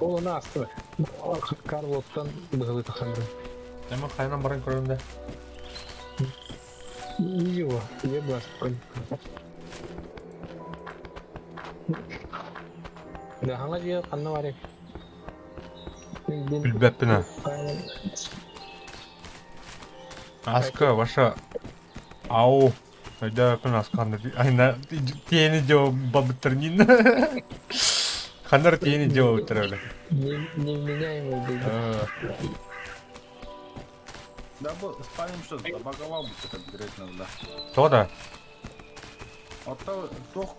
Ол аны асты. Кар лоттан быһылы тахсан Эми хайынан баран көрөм да. Ничего, я бы Да, хаҥа дьиэ ханна барый? Билбэппин а. Аска ваша ау өйдөөппүн асканды айна тиэни дьо бабыттарнин ханнар тиэни дьо бабыттар өлө. Невменяемый был. Да, спалим что, забаговал бы конкретно, да. То да. Оттон туох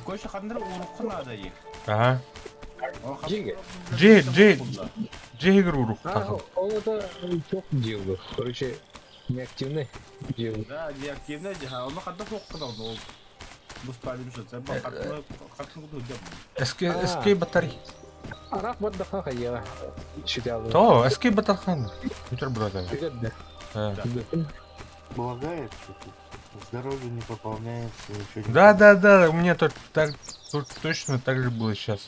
Көшө ханнары урукку наада их. Ага. Жиге. Дьиэ, дьиэ. Дьиэгэр урук А, ол это туох диыл Короче, неактивный диыл. Да, неактивный дьиэ. Ону ханна суоххун ол. Бу спалим что, це хатны хатны куду деп. СК СК батарей. Арах баддаха хайя. Считал. То, СК батархан. Бүтер брата. Да. Лагает что-то. Здоровье не пополняется, ничего не Да, да, да, у меня тут так тут точно так же было сейчас.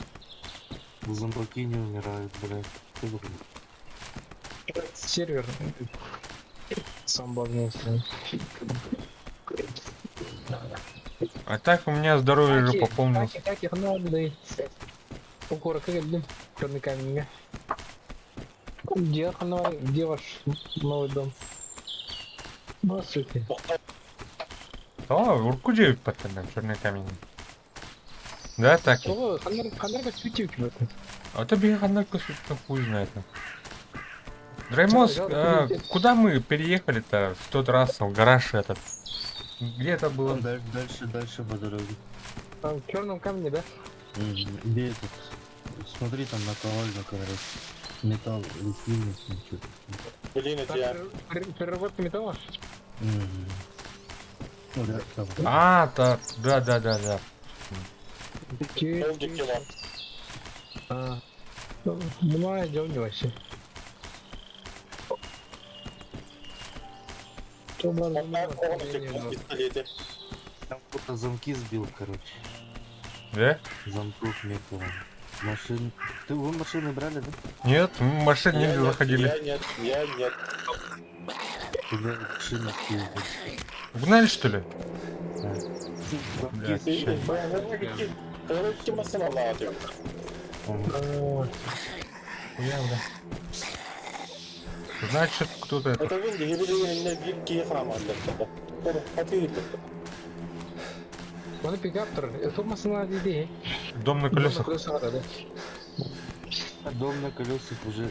Зомбаки не умирают, блядь. Что за Сервер сам багнулся. А так у меня здоровье уже пополнилось. Так, так, надо. Укора кэллим, черный камень. Где, где ваш новый дом? Здравствуйте. О, урку дьиэбит баттанна, черный камень. Да, так. О, ханнарга сүтүк бөтен. А то бии ханнарга сүттэн хуй знает. Драймос, а, куда мы переехали-то в тот раз, в гараж этот? Где это было? Дальше, дальше, дальше по дороге. Там в черном камне, да? Где этот? Смотри, там наковальня, короче. Металл литвинный, ничего. Блин, это я. Переработка металла? Ну, да, там. А, так, да, да, да, да. Полдикила. А, ну, идем не вообще. Там кто-то замки сбил, короче. Да? Замков некого. Машин... Ты вы машины брали, да? Нет, мы в машине не заходили. Я нет, я нет. Тебя машина съездили. Угнали, что ли? Да. Бля, Короче, машина надо. Хуя, бля. Значит, кто-то это... Это винди, я видел, не храм Оны пикаптор, это машина диди. Дом на колесах. Дом на колесах, да. Дом на колесах уже.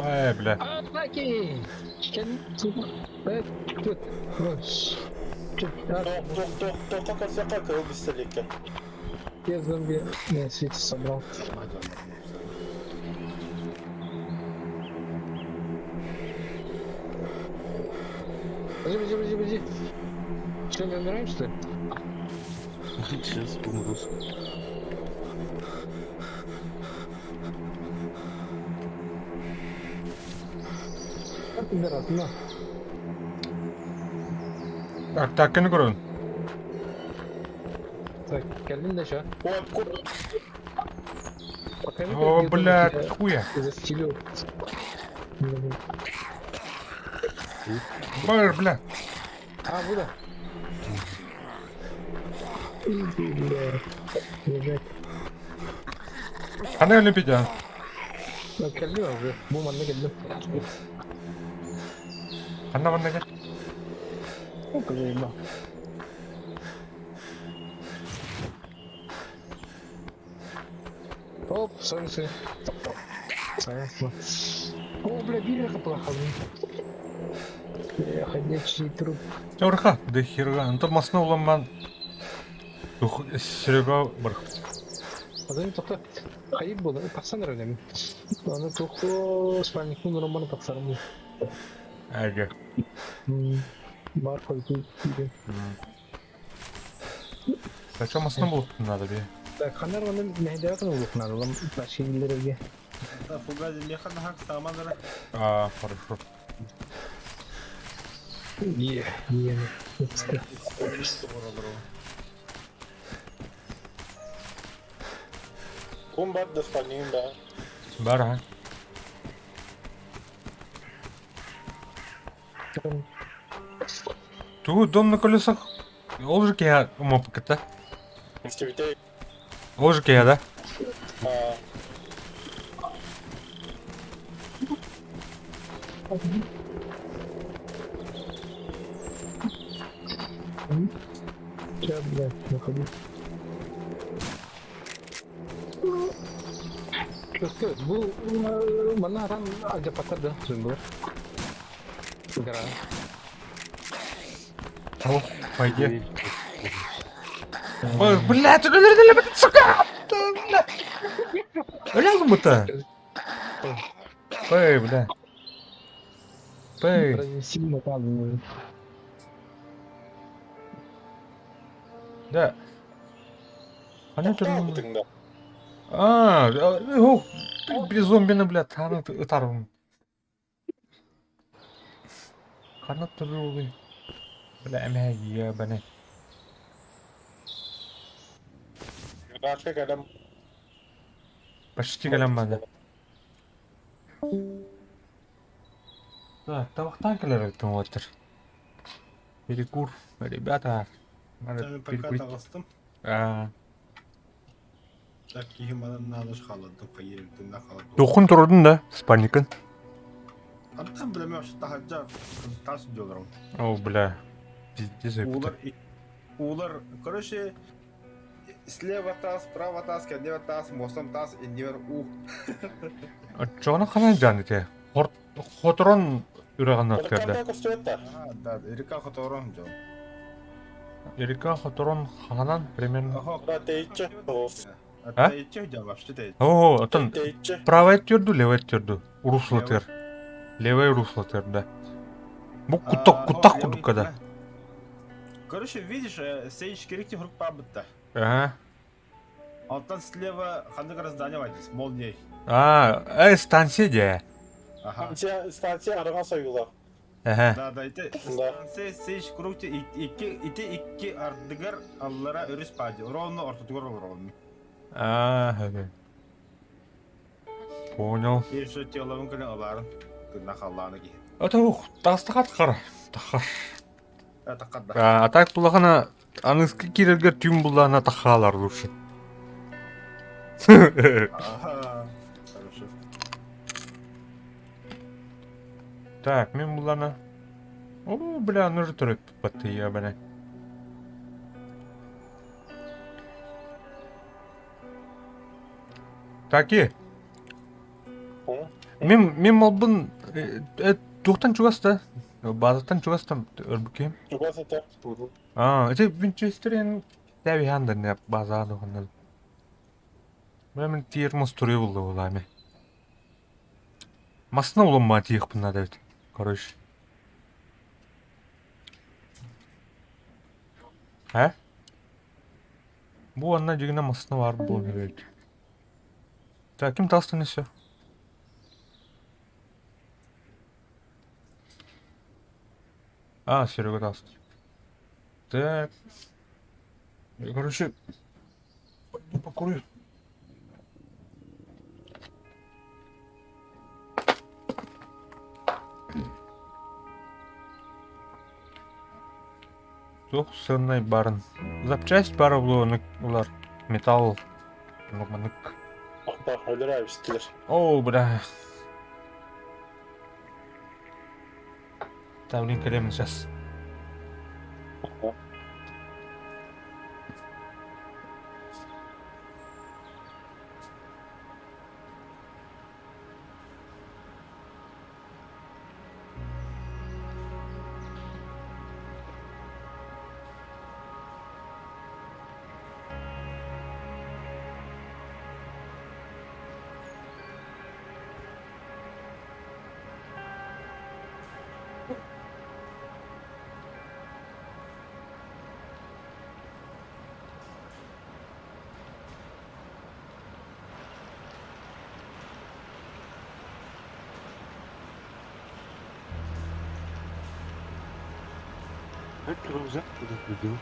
Ай, бля. Атаки! Я зомби на свете собрал. Подожди, подожди, подожди, подожди. Что, не умираем, что ли? Сейчас умру. Пидорас, на. Так, так, кини көрөбүн. Так, кэллим да что? О, блядь, хуя. Застелю. Бля, бля. А, бу да. Иди, бля. Лежать. Ханна өлүппүт Кэллим уже. Бу манна кэллим. Ханна манна кэл. Заебал. Оп, солнце. Понятно. О, бля, биллерка плохо. Бля, ходячий труп. Чорха, да хера. Антон масна уламан. Серега бар. Азан тоқта хайып болды. Тақсан равнем. Аны тоқо спальниктің романы тақсарым. Әге. Бар қойды. Зачем масна булып надо бе? Так, ханар маны мәйдә кына булып надо. Лам ташилерге. Да, фугази меха на хак саманара. А, хорошо. Е, е. Кум бар да спальнигин да. Бар, а? Ту дом на колесах. Ол же кея мопката. Инстивитей. Ол же кея, да? А, Сейчас, блядь, находи. Бу манна аран алдьапаттар да зомбилар. Гора. О, пойди. Ой, блядь, блядь, сука! Бля! Бля, это. Эй, бля. Эй. Разнеси наказывают. Да. Она Тоқтаа тут... бутың да. А, ох, при зомбины, бля, таны ытарбын. Канат турулы. Бля, эмэ, ебаный. Рашка кэлэн Почти кэлэн бада. Так, табақтан кэлэр эттим отыр. Перекур, ребята. Надо Мен пока перекурить. таҕыстым. А, Так, киһи манан наадаш хаалладым, хайырдым, на хаалладым. Духун турдун да, спальникын. Антан бля, мен таһырдьа тас дьолорум. О, бля. Пиздец, Уулар, уулар, короче, слева тас, справа тас, кэннибэр тас, муостам тас, иннибэр уу. Чоғына қанай жан ите. Хоторон үрәғін өткерді. Реката көстүбэт А, да, река хоторон дьон. Эрика Хоторон ханан примерно. Охо. Да, тэйчи. А? Тэйчи дьон вообще тэйчи. О, отон Тэйчи. правая тверду, левая тверду. Русло Левая. тер. Левая русло тер, да. Бу кутак, кутак кудукка да. Короче, видишь, сейч керекте хурук пабытта. Ага. Алтан слева ханнык раздание вайдис, молнией. А, станция де. Ага. Станция, станция арыган союла. Ага. Да, да, ити Да. станция сейч курукте икки, ити икки ардыгар аллара өрүс пади. Ровно ортотугар ровно. А, ага. Понял. И что теловын көлен аларын. Күнна халланы ки. Это ух, тастахат хар. Тахар. Это кадда. А, а так булахана аныскы кирергер тюм булана тахалар лучше. Ага. Хорошо. Так, мен булана. О, бля, ну же төрөп батты я, бля. Таки. Мен мен малбын тухтан чугаста. Базаттан чугаста өрбүкем. Чугас это. А, эти Винчестерен тәби хандан не база хандан. Мен тир мостури булды булами. Масна улым тиих надо ведь. Короче. А? Бу анна дигәнә масна бар бу ведь. Так, кем тастын все? А, Серега таст. Так. Я, короче, пойду покурю. Туох сыаннай баарын. Запчасть баара буолуо ылар металл маннык. Ахпа, өлөр эбистилэр. Оо, бля. Да, блин, кэлэмин сейчас. Как рюкзак куда-то делся?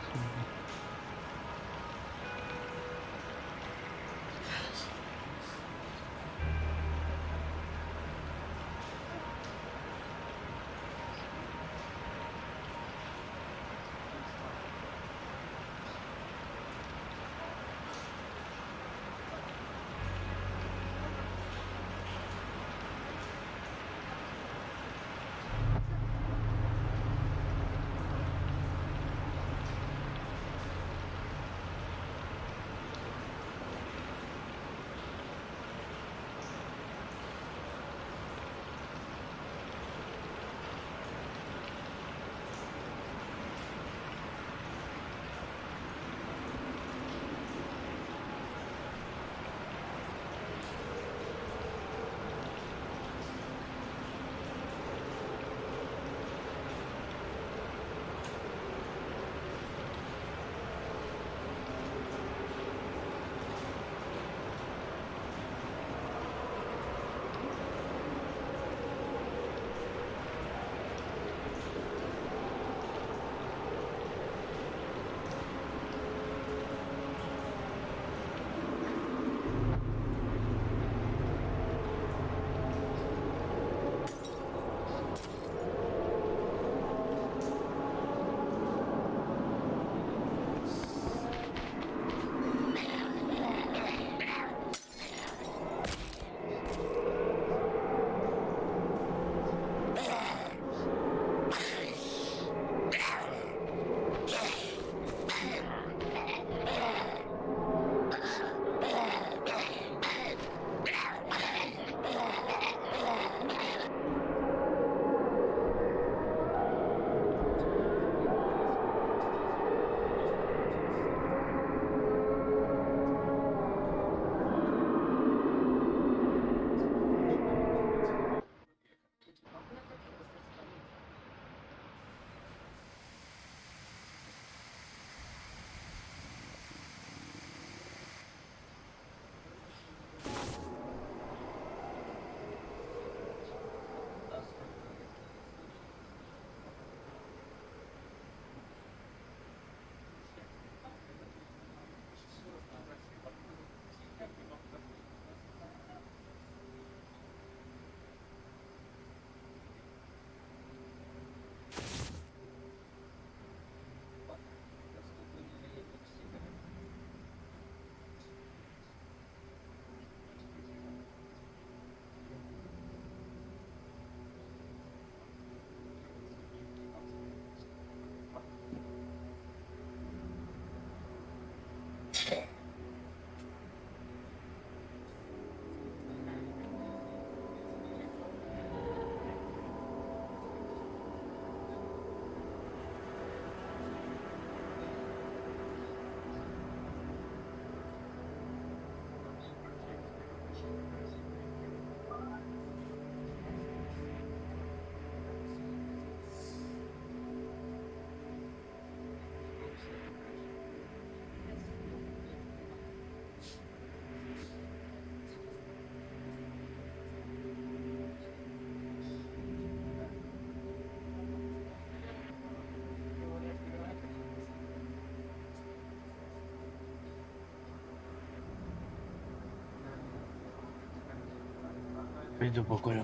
Пойду покурю.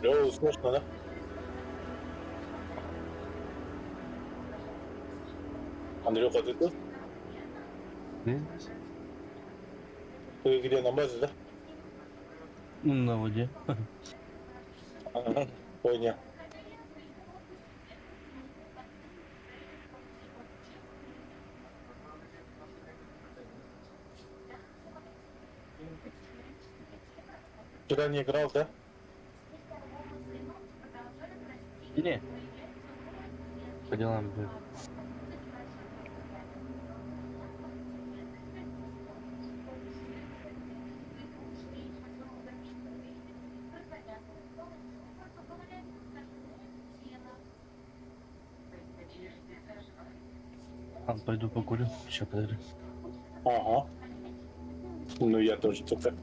Лёва, слышно, да? Андрюха, ты тут? Я здесь. Ты где, на базе, да? Ну, на воде. Ага, понял. Вчера не играл, да? Не. По делам был. Ладно, пойду покурю. Сейчас подожди. Ага. Ну, я тоже только.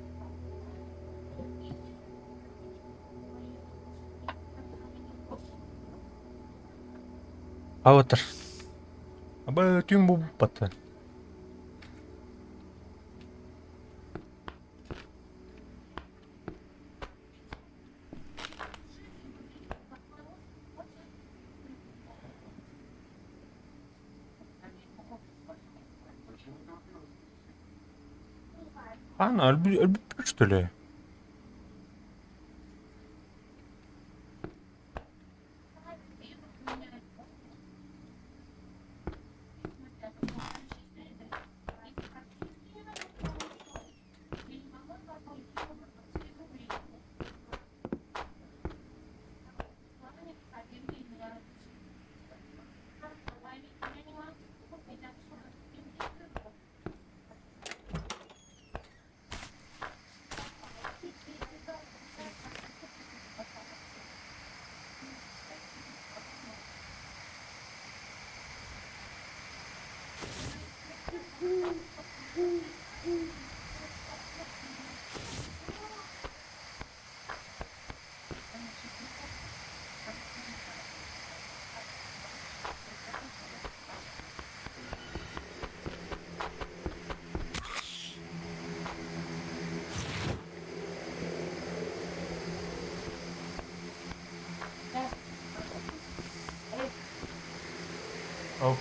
Аватар. Аба түүн буолбата. Ана, өлбүппүт что ли? Оп.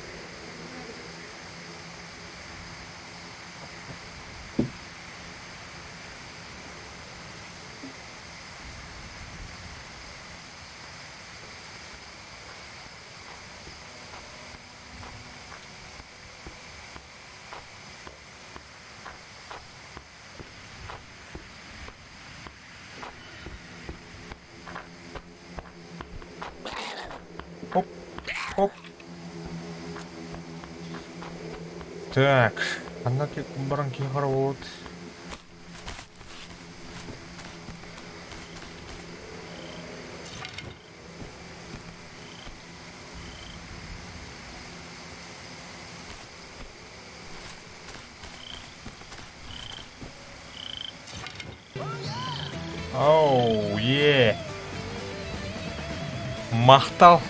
Оп, оп. Так, ханна баран киһи хараҕыт. Оу, е. Махтал.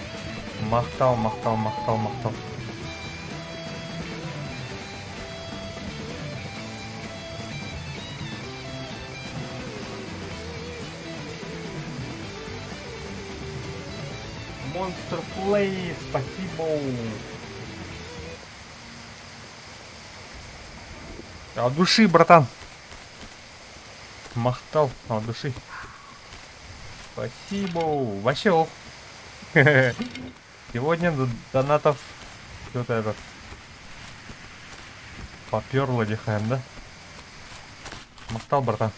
Махтал, махтал, махтал, махтал. Monster Play, спасибо. От души, братан. Махтал от души. Спасибо. Вообще ох. Сегодня донатов что-то этот поперло дихаем, да? Махтал, братан.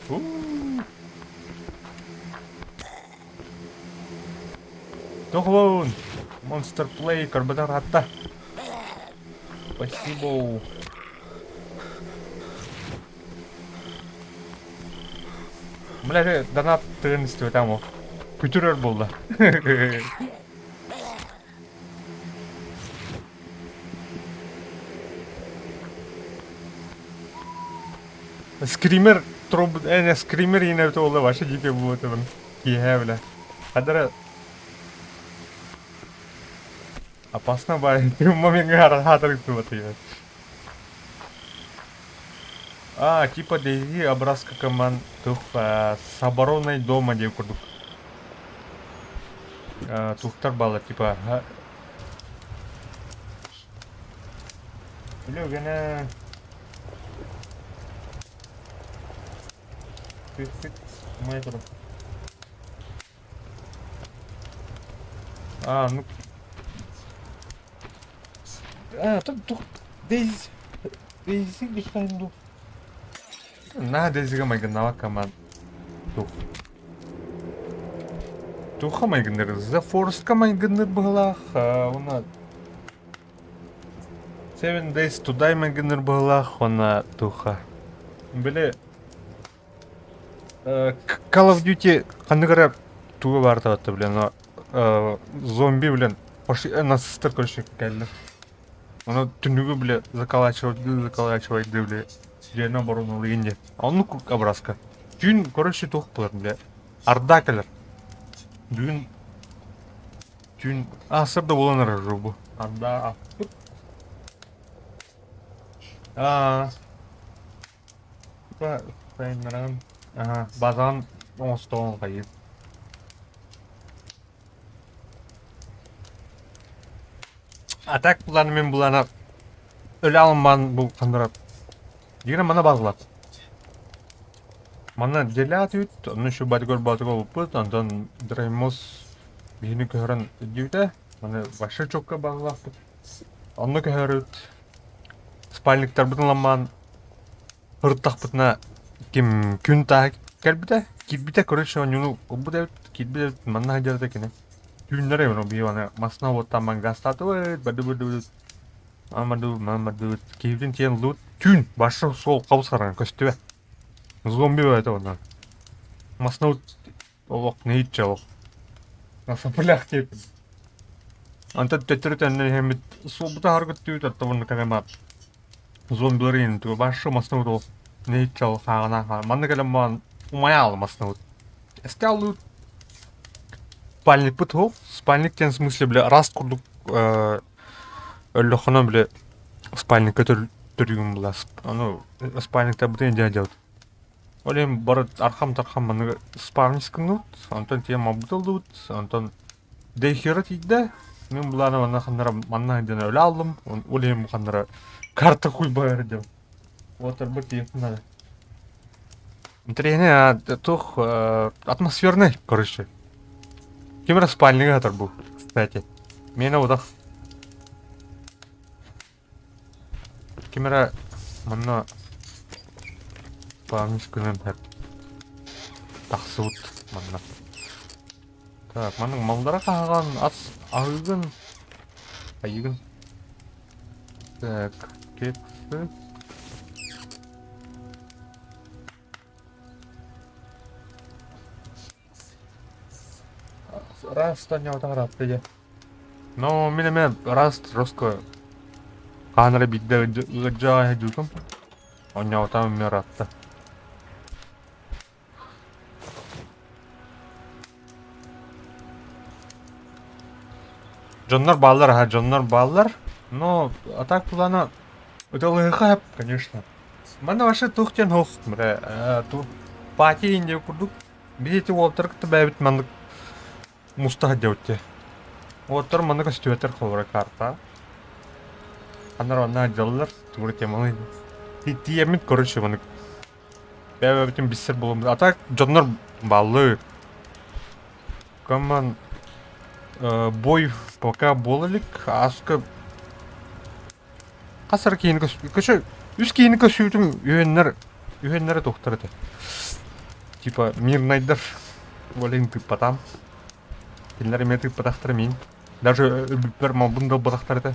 У-у-у. Тохлоун! Monster Play, көрбөтөх хатта. Спасибо. Бля, донат тыгын истибэтем ол. Күтүр өр буолла. Скример троб... Э, скример иинэ буолла вообще дикий буолуотабын. Киэһэ бля. Хадара опасно баай. Ты момент хаатар тубатыйбат. А, типа DayZ образка команд тух с обороной дома диэн курдук. Тухтар баллар типа Үлүгэнэ Умай турар. А, ну... А, тут тух... Дейзи... Дейзи диханду. На Дейзига майгыннава команд. Тух. Туха майгынныр. The Force-ка майгынныр быһылаах. Уна... Seven Days to Die майгынныр быһылаах. Уна туха. Били... Call of Duty ханнык эрэ туга баар табатта блин, но зомби блин нацистар короче кэллэ. Ону түннүгү бile заколачивать заколачивать бile дьиэни оборонулыйын диэн. Оннук образка. Түүн короче туох буолар бile арда кэлэр. Бүгүн түүн аасыр да буолан эрэр бу. Арда Аа Сайыннаран базаҕын оҥостоҕун хайыы А так булан мин булана өлө алынман бу ханнара дигэн мана базылат. Манна дьиэлээх үт, онно еще батыгар батыгар болуппут, онтон Драймос биһини көһөрөн диэбитэ, маны вообще чокка базылаахпыт. Онно көһөрүт Спальниктарбытын ламмаан ырыттахпытына ким күн тааһа кэлбитэ, киирбитэ, короче, оонньууну ылбыт эбит, киирбит эбит, манна сылдьар этэ кини. Түүннэри ону биир аны массыына уоттаан мангастаатыбыт, бардыбыт, мамадыбыт, мамадыбыт, киһибитин тиийэн ыллыбыт. Түүн башы суол хабыс-хараҥа көстүбэт. Зомби бөҕөтө онно. Массыынабыт олох нэһииччэ олох. Сапылях диэбит. Онтон төттөрү төннөн иһэммит суолбута харгыттыыбыт оттон кэлэн зомбилар иһин туга башы массыынабыт олох нэһииччэ олох хааҕынан манна кэлэн баран умайаал массыынабыт. Эстэ спальникпыт суох. Спальник диэн в смысле бля раз курдук өллөххүнэ бля спальникка төрүүгүн булаас. Ону спальниктарбытын илдьэ сылдьабыт. Ол иһин бары архам-тархам манныгы спавнис гынныбыт, онтон тиийэн малбыт ыллыбыт, онтон Дейхера тиийдэ, мин былаана манна ханнара манна сылдьан өлө ааллым, ол иһин бу ханнара карта хуйбайар диэн. Уотарбар тиийиэхпин наада. Интэриэһинэй туох атмосферный, короче. Ким эрэ спальныга сытар бу, кстати. Миэнэ утах. Ким эрэ манна память гынан иһэр тахсыбыт манна. Так, маннык маллара хаһаҕан ас аһыыгын айыгын. Так, кексы. Раз ньоҕотох дьэ. Но мин эмиэ раз жестко хаһан эрэ биирдэ ыалдьа сылдьыбытым. Оонньообутум эмиэ ыраатта. Дьоннор бааллар аһа, дьоннор бааллар. Но а так плана ыталыһыха сөп, конечно. Манна вообще туох диэн суох, бля, туох пати диэн курдук Биһи ити уолаттары кытта бэйэбит маннык муста сылдьабыт дии. Уолаттар манна көстүбэттэр холобура карта. Анар онно сылдьаллар, тугу темалыы. Тиийэммит короче маннык бэйэбитин билсэр буоламмыт. А так дьоннор бааллыы. Коман бой пока буола илик. Ааска Хас эрэ киһини көс... Үс киһини көсүүтүм үһүөннэр үһүөннэрэ туохтар этэ. Типа мирнайдар ол тыыппатаам. Кинилэр эмиэ тыыппатахтара миин. Даже өлбүппэр малбын да ылбатахтар этэ.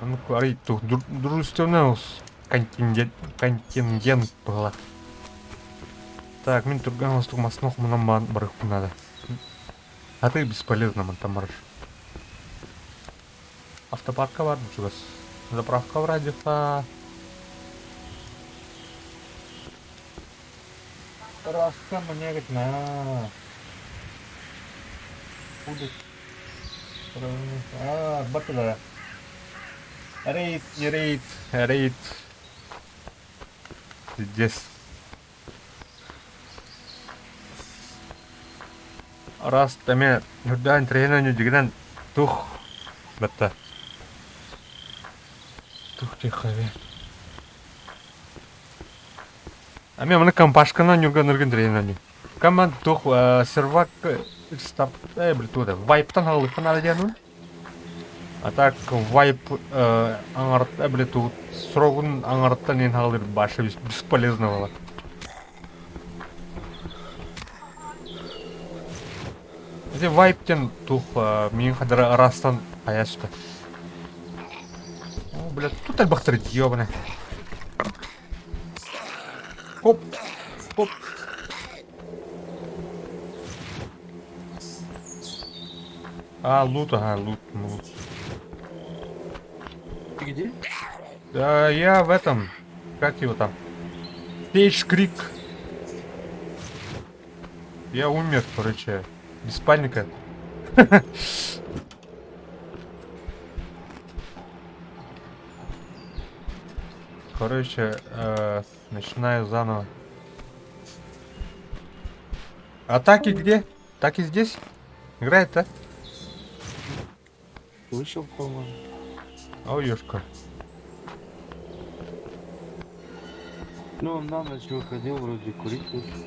Ону арый дружественный контингент контингент быһыла. Так, мин түргэн оҥостук массыына хомунан баран барыахпын наада. А ты бесполезно мантан барар. Автопарка бар чугас. Заправка вроде Раска мне говорит, на. Будет. А, батыда. Рейд, не рейд, рейд. Пиздец. Раз эмиэ үрдээн тренер дьигинэн тух бэтта. Тух тихове. Ами маны компашканан ньурган ныргын тренер Команд тух сервак стап э блин вайптан халыктан надо диэн А так вайп аҥарта били тугут срогун аҥарыттан иһин хаалыр баша бесполезно было. Ити вайп диэн тух миин хадара араастан хайаста. О, блядь, тут элбэхтэр ёбаный. Хоп, хоп. А, лут, ага, лут, лут. Ты где? Да, я в этом, как его там? Стейдж Крик. Я умер, короче, без паника. Короче, начинаю заново. Атаки где? Так и здесь? Играет, да? Вышел, по-моему. Ой, ёшка. Ну, он на ночь выходил, вроде курить вышел.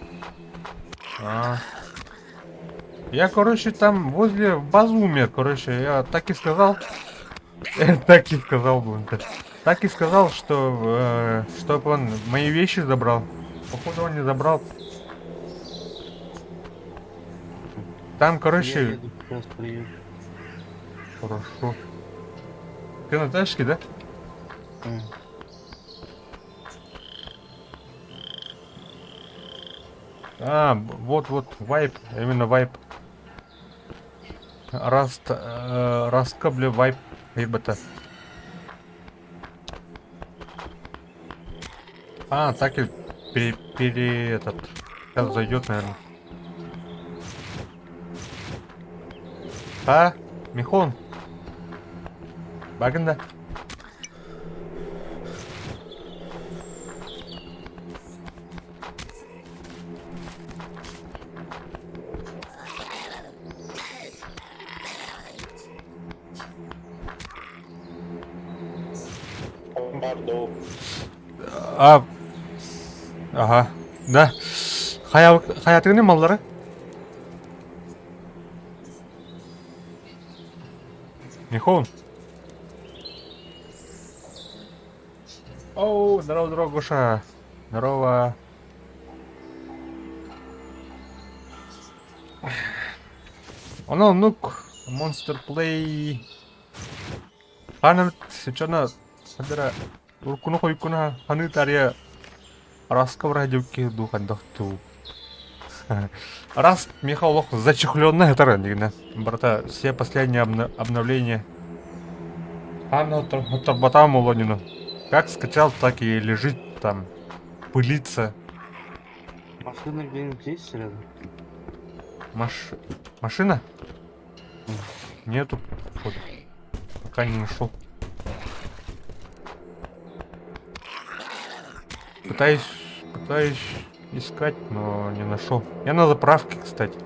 А. Я, короче, там возле базы умер, короче, я так и сказал. Так и сказал, блин. Так и сказал, что э, чтоб он мои вещи забрал. Походу он не забрал. Там, Я короче, еду, сейчас приеду. хорошо. Ты на тачке, да? М. А, вот, вот, вайп, именно вайп. Раст, растка, бля, вайп, ребята. А, так и пере, пере этот, сейчас зайдет, наверное. А, Михон. Багында. Бардо. А, ага, да. Хайа, хаятыгыны маллары? Михон. Оу, здорово, здорово, Гоша. Здорово. Оно, нук, Monster Play. Ханамт, чана, хадара, уркуну хойкуна, ханы тария, раска врадюки духан дохту. Раз Михаил Лох зачехленная это дигна. Брата, все последние обновления. Анна Тарбатам Улонину. Как скачал, так и лежит там. Пылится. Машина где-нибудь есть рядом? Машина? Нету, походу. Пока не нашел. Пытаюсь, пытаюсь искать, но не нашел. Я на заправке, кстати.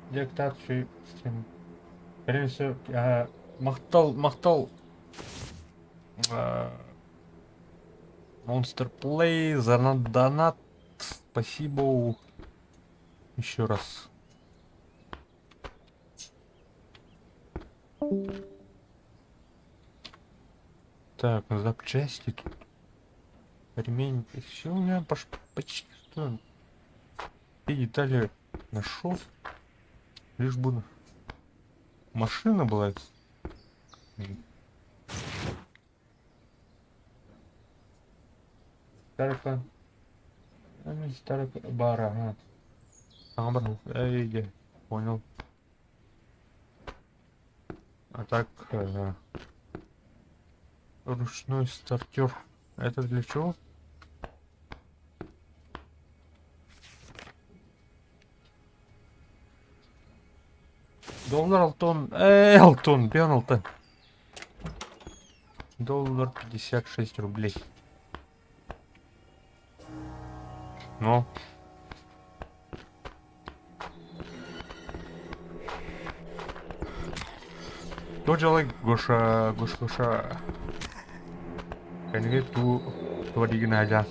Диктат стрим. Скорее всего, Махтал, Махтал. Monster Play за донат. Спасибо. Еще раз. Так, на запчасти тут. Ремень. Все у меня почти что. Все детали нашел. Лишь бы машина была. Старка. Старка бара, ага. Ага, эй, я понял. А так, ручной стартер. Это для чего? Дом? Доллар алтан, э, алтан, биэн алта. Доллар 56 рублей. Ну. Тоже лайк Гоша, Гош, Гоша. Кэннигэ туу туа дигин аадьаан.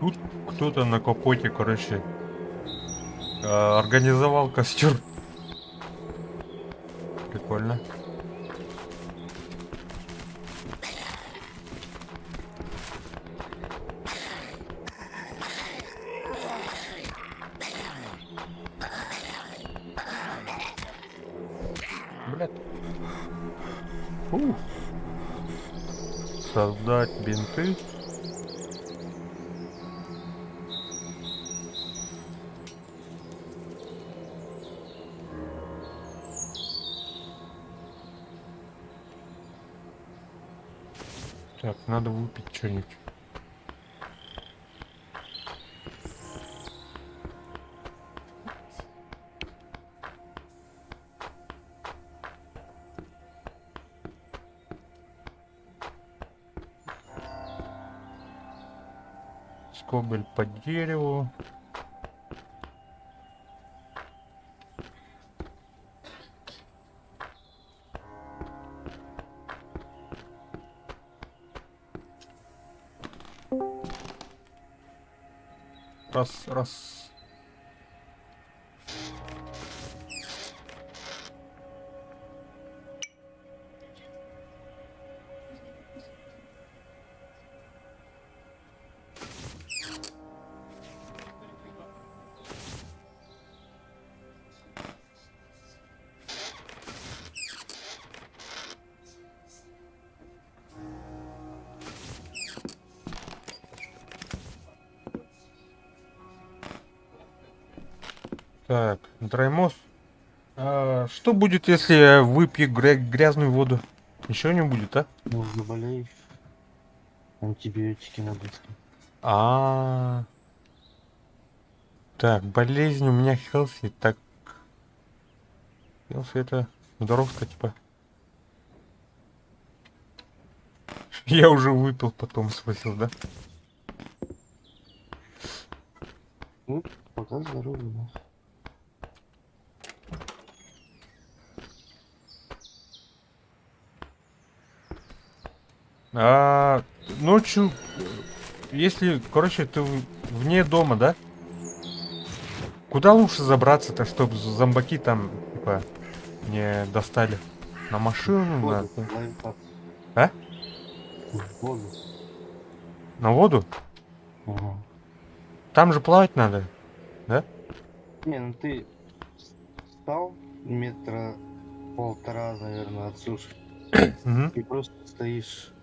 Тут кто-то на капоте, короче, организовал костер. Прикольно. Блядь. Фух. Создать бинты. Так, надо выпить что-нибудь. Скобель по дереву. Раз, раз. Так, Драймос. А, что будет, если я выпью грязную воду? Ничего не будет, а? Ну, заболеешь. Антибиотики надо. А, -а, -а. Так, болезнь у меня healthy. Так. Healthy это здоровка, типа. Я уже выпил, потом спросил, да? Ну, пока здоровый, да. А, ночью, если, короче, ты вне дома, да? Куда лучше забраться-то, чтобы зомбаки там, типа, не достали? На машину, на... А? В воду. На воду? Ага. Там же плавать надо, да? Не, ну ты встал метра полтора, наверное, от суши. Угу. И просто стоишь.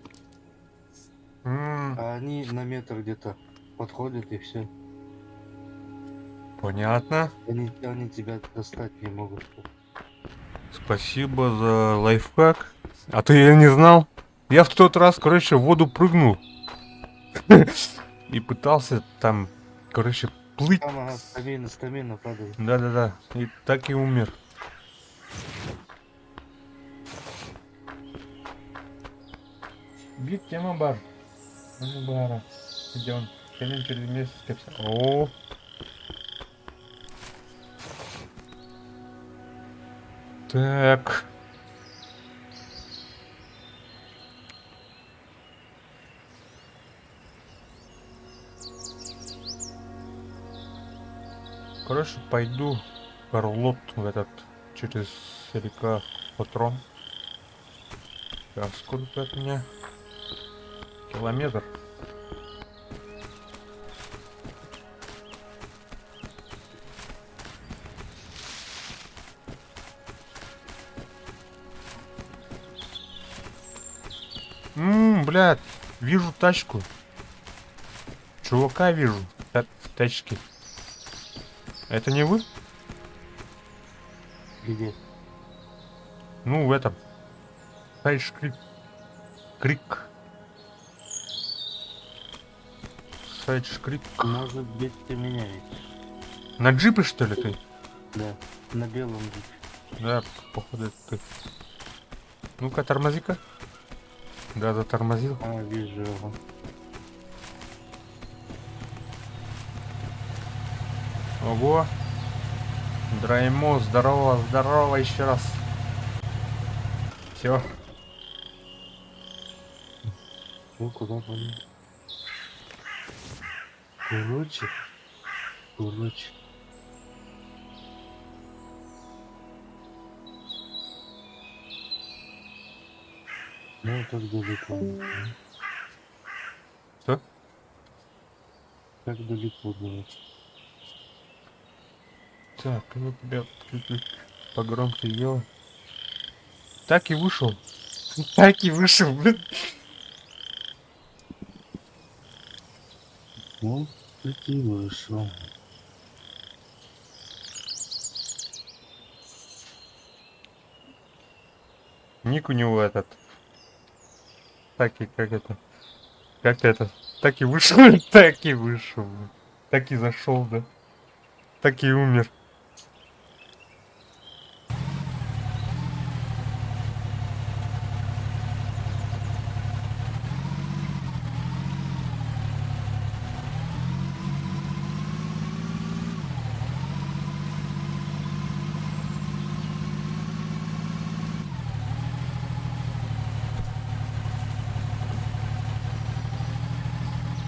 А они на метр где-то подходят и все. Понятно. Они тебя достать не могут. Спасибо за лайфхак. А ты я не знал. Я в тот раз, короче, в воду прыгнул. И пытался там, короче, плыть. Там, ага, стамина, стамина падает. Да-да-да. И так и умер. Бит тема бар. Ну, бара. Где он? Кэлен через месяц капса. О. Так. Короче, пойду в Карлот в этот через река Патрон. Так, сколько от меня? Километр. Там, блядь, вижу тачку. Чувака вижу в тачке. Это не вы? Где? Ну, в этом. Сайдж Крик. Крик. Сайдж Крик. Может быть, ты меня видишь. На джипе, что ли, ты? Да, на белом джипе. Да, походу, это ты. Ну-ка, тормози-ка. Да, затормозил. А, вижу его. Ого. Драймо, здорово, здорово еще раз. Все. Ну, куда пойдем? Короче, короче. Ну, как далеко? Что? Как далеко было? Так, ну тебя чуть-чуть погромче сделаю. Так и вышел. Так и вышел, блин. Ну, так и вышел. Ник у него этот. Так и как это. Как это? Так и вышел, так и вышел. Блин. Так и зашел, да. Так и умер.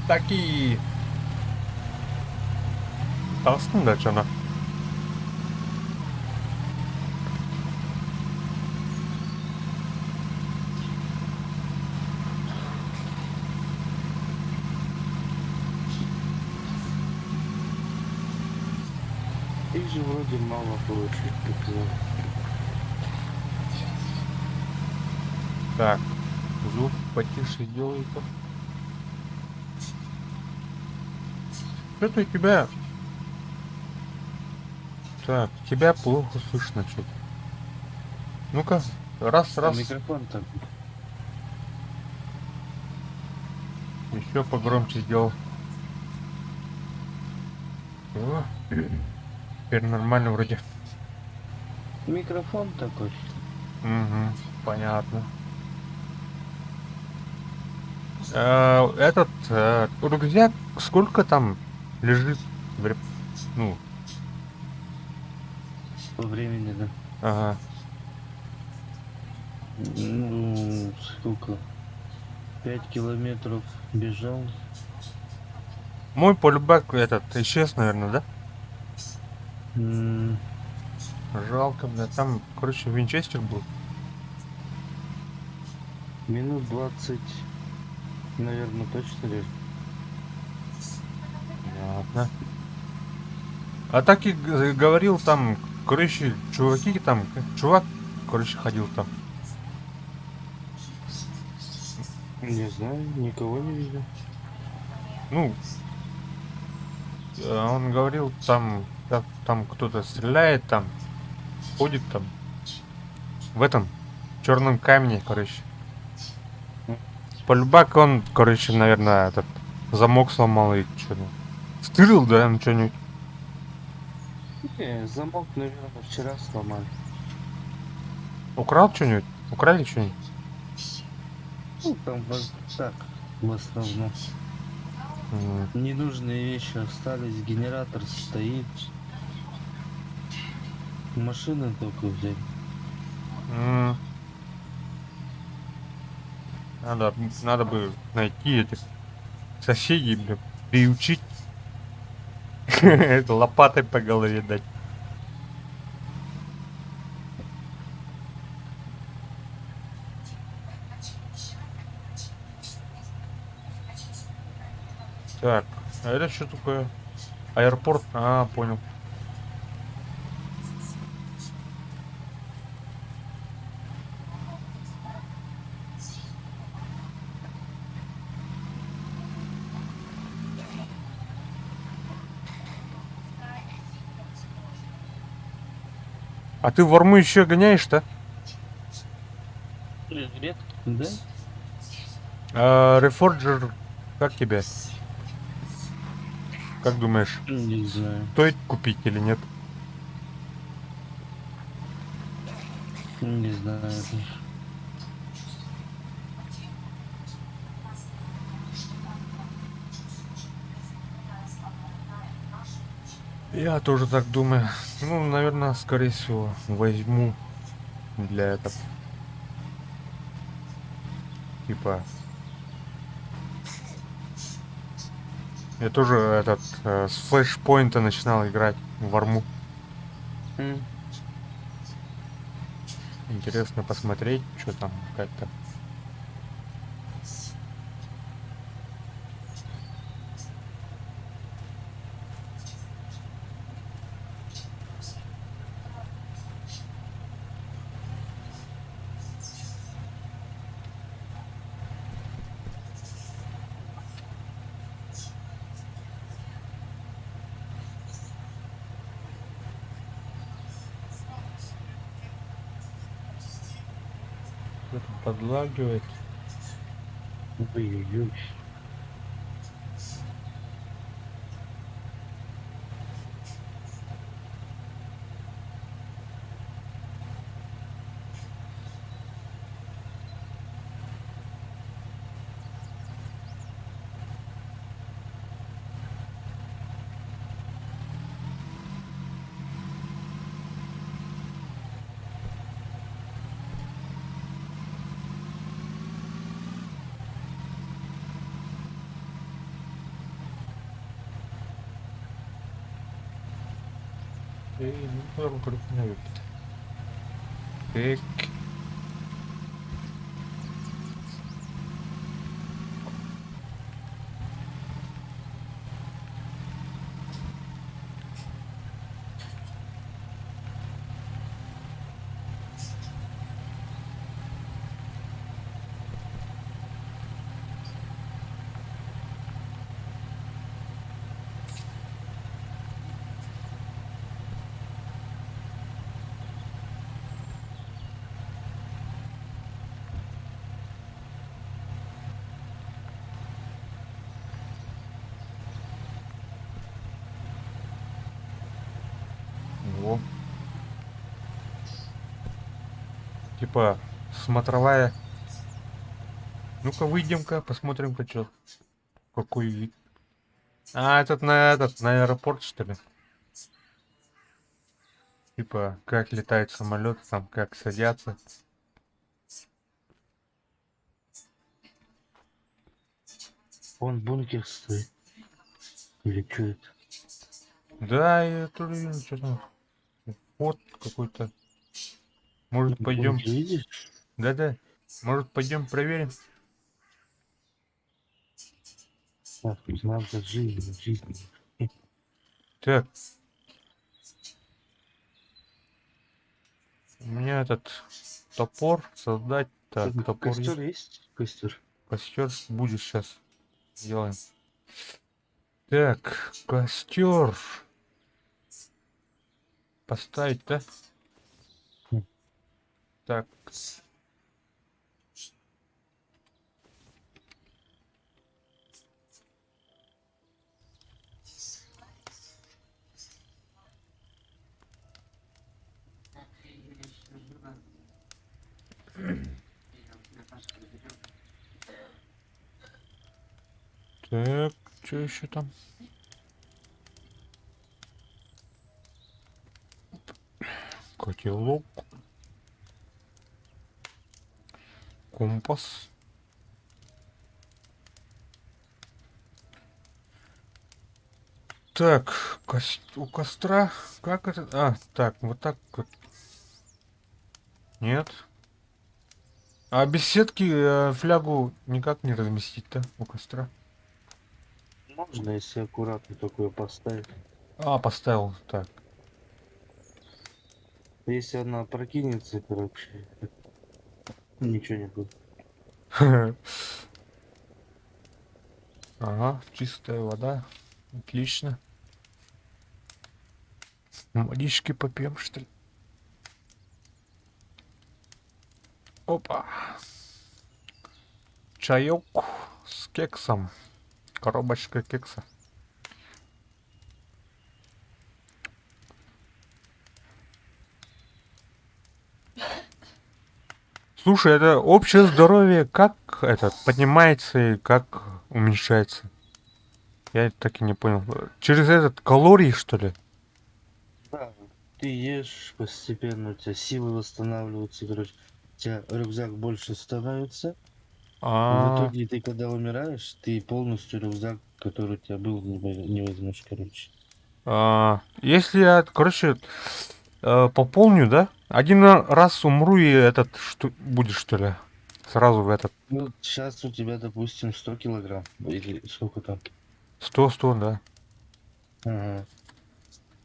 Так и... Таҕыстыҥ да чана. Их же вроде мало было, чуть показал. Так, звук потише делай-ка. Что-то у тебя... Так, тебя плохо слышно что-то. Ну-ка, раз, раз. Микрофон там. Еще погромче сделал. О, теперь нормально вроде. Микрофон такой. Угу, понятно. Этот рюкзак сколько там лежит? Ну, По времени, да. Ага. Ну, сколько? 5 километров бежал. Мой полибак этот исчез, наверное, да? Жалко, бля. Там, короче, винчестер был. Минут 20, наверное, точно лежит. Понятно. А так и говорил там, короче, чуваки там, чувак, короче, ходил там. Не знаю, никого не видел. Ну, он говорил, там, там кто-то стреляет, там, ходит там. В этом черном камне, короче. Полюбак он, короче, наверное, этот замок сломал и что-то. Стырил, да, ну что-нибудь. Не, замок, наверное, вчера сломали. Украл что-нибудь? Украли что-нибудь? Ну, там вот так, в основном. Ненужные вещи остались, генератор стоит. Машины только взяли. Надо бы найти этих соседей, бля, приучить. Это лопатой по голове дать. Так, а это что такое? Аэропорт? А, понял. А ты в Орму еще гоняешь, да? Привет. Да? А, Reforger, как тебе? Как думаешь, Не знаю. стоит купить или нет? Не знаю. даже. Я тоже так думаю. Ну, наверное, скорее всего, возьму для этого. Типа... Я тоже этот с флешпоинта начинал играть в Арму. Интересно посмотреть, что там, как там. Что там подлагивает. Ой-ой-ой. Эй, ну, Так. Во. Типа смотровая. Ну-ка выйдем-ка, посмотрим-ка, чё. Какой вид. А, этот, на аэропорт, что ли? Типа, как летает самолет, там, как садятся. Вон бункер стоит. Или что это? Да, я тоже вижу, что там. Вход какой-то. Может, пойдем. Бункер видишь? Да-да. Может, пойдем проверим? Так, надо жизнь, жизнь. Так. У меня этот топор создать. Так, топор Костер есть? Костер. Костер будет сейчас. Делаем. Так, костер. Поставить, да? Так. Так, что еще там? Котелок. Компас. Так, у костра, как это? А, так, вот так вот. Нет. А без сетки флягу никак не разместить-то у костра? Можно, если аккуратно такое поставить. А, поставил, так. Если она прокинется, короче, ничего не будет. Ага, чистая вода. Отлично. Водички попьем, что ли? Опа. Чаек с кексом. Коробочка кекса. Слушай, это общее здоровье как этот поднимается и как уменьшается? Я так и не понял. Через этот калории, что ли? Да, ты ешь постепенно, у тебя силы восстанавливаются, короче, у тебя рюкзак больше становится. В А, итоге ты, когда умираешь, ты полностью рюкзак, который у тебя был, не возьмешь, короче. А, если я, короче, пополню, да? Один раз умру и этот что будет, что ли? Сразу в этот Ну, сейчас у тебя, допустим, 100 килограмм, или сколько там. 100-100, да. Ага.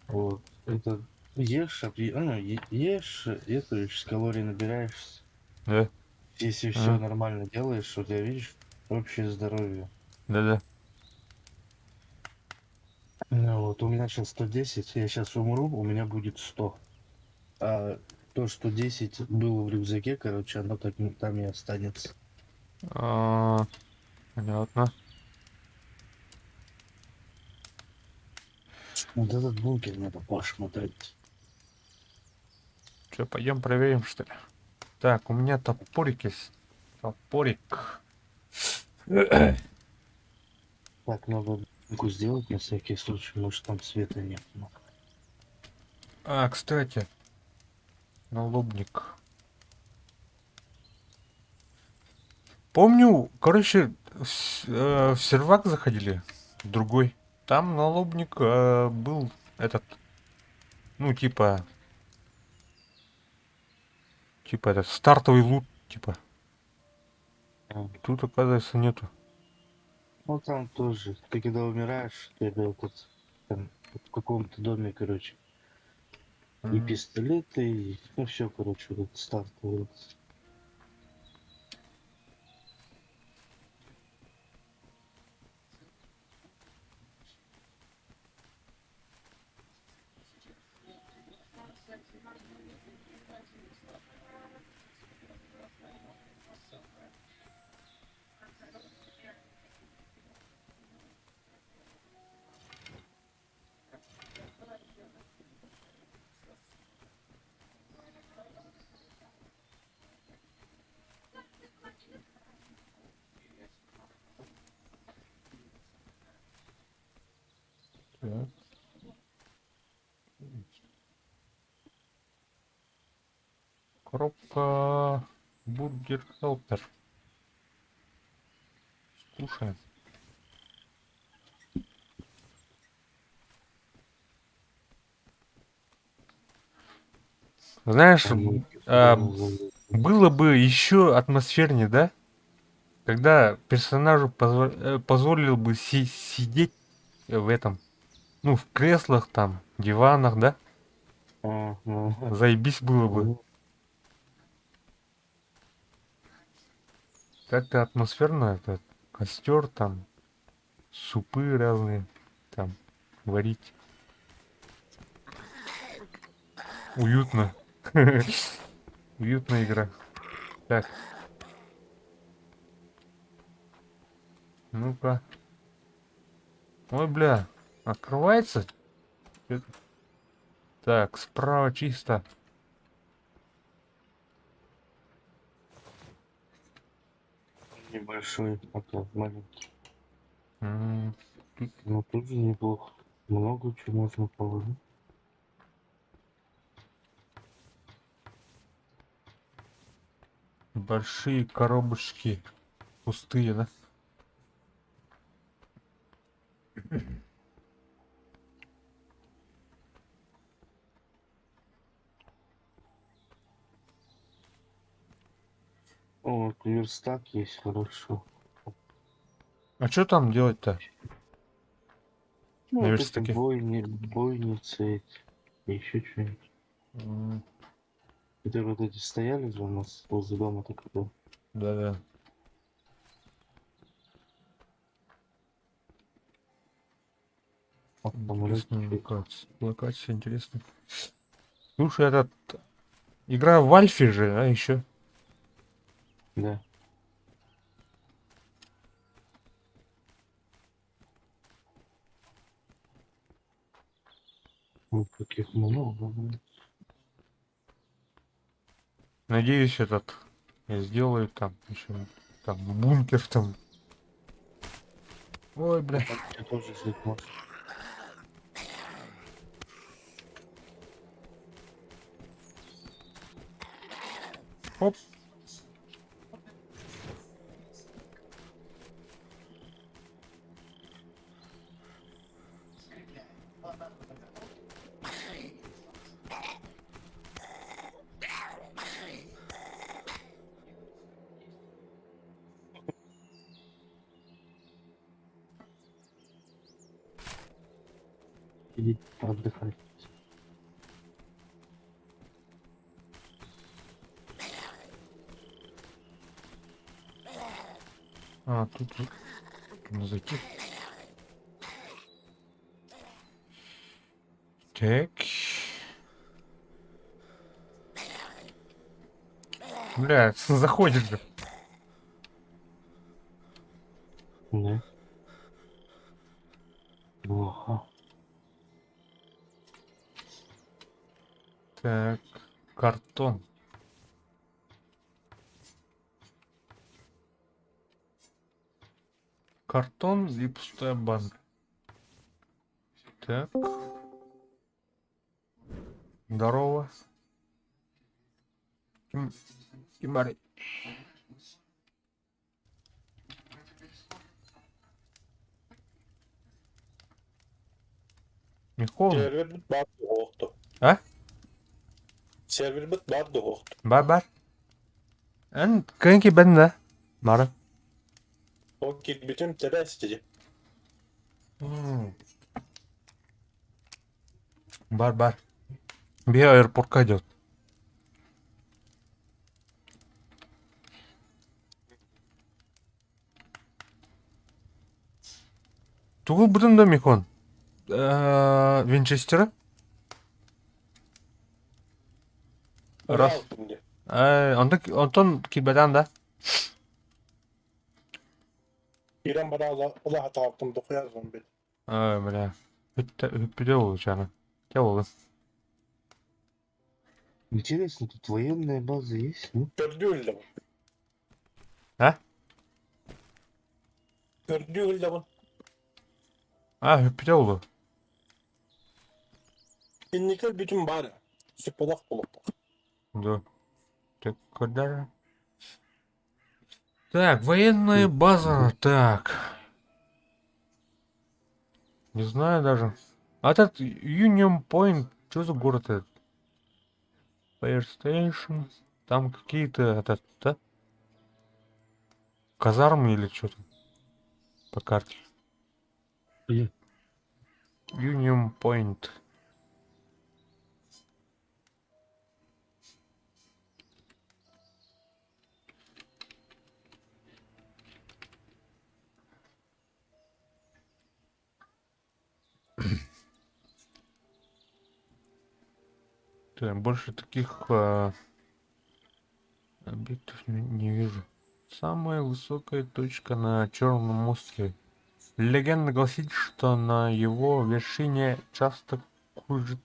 Вот. Это ешь, ну, ешь, это, с калорий набираешься. Да, Если А. все нормально делаешь, у тебя, видишь, общее здоровье. да-да. Ну вот, у меня сейчас 110, я сейчас умру, у меня будет 100. А то, что 10 было в рюкзаке, короче, оно так там и останется. А, понятно. Вот этот бункер надо посмотреть. Че, пойдем проверим, что ли? Так, у меня топорик есть. Топорик. Так, надо банку сделать на всякий случай, может там света нет. Ну, А, кстати, налобник. Помню, короче, в сервак заходили, другой. Там налобник был этот, ну, типа этот, стартовый лут, типа. А. Тут, оказывается, нету. Ну, там тоже, ты когда умираешь, тебя этот, там, в каком-то доме, короче, и пистолеты, и, ну, все, короче, вот этот стартовый. Вот. Так. Коробка Бургер Хелпер. Слушаем. Знаешь, а, было бы еще атмосфернее, да? Когда персонажу позволил бы сидеть в этом, ну, в креслах там, диванах, да? Ага. Заебись было бы. Как-то атмосферно это, костер там, супы разные там варить. Уютно. Уютная игра. Так. Ну-ка. Ой, бля, открывается? Так, справа чисто. Небольшой, пока маленький. Но тоже неплохо. Много чего можно положить. Большие коробочки пустые, да? О, вот верстак есть, хорошо. А что там делать-то? Ну, На вот эти верстаке. бойницы эти, еще что-нибудь. Которые вот эти стояли же у нас возле дома так было. Да-да. Интересная локация. Локация интересная. Слушай, этот... Игра в Альфе же, а еще? Да. Вот таких много, блин. Надеюсь, этот я сделаю там еще там бункер там. Ой, бля. Ты тоже жить можешь. Оп. Иди отдыхай. А, тут нужно зайти. Так. Бля, заходит же. Да. Плохо. Так, картон. Картон и пустая банка. Так. Здорово. Ким... Кимари. Михола. Сервербит баар дуо. А? Сервербит баар дуо. Бар бар. Эн кэнки бэннэ. Мара. Ол киирбитим тэрээс дии. Бар бар. Бия аэропортка идет. Тугу бутын да Михон? Винчестера? Раз. Онтон, онтон киирбэтэн да? Киирэн баран ыла хатаабытым дохуя зомби. Ай, бля. Бүттэ буолчаана. Чэ буоллун. Интересно, тут военная база есть, ну? Көрдүү иһиллэбин. А? Көрдүү иһиллэбин. А, бүттэ буолуо. Инники бүтүн баар. Сүппэтэх буолуохтаах. Да. Так, куда? Так, военная база. Так. Не знаю даже. А этот Union Point, что за город этот? Fire Station. Там какие-то, этот, да? Казармы или что там? По карте. Где? Union Point. Так, больше таких объектов не вижу. Самая высокая точка на Черном острове. Легенда гласит, что на его вершине часто кружит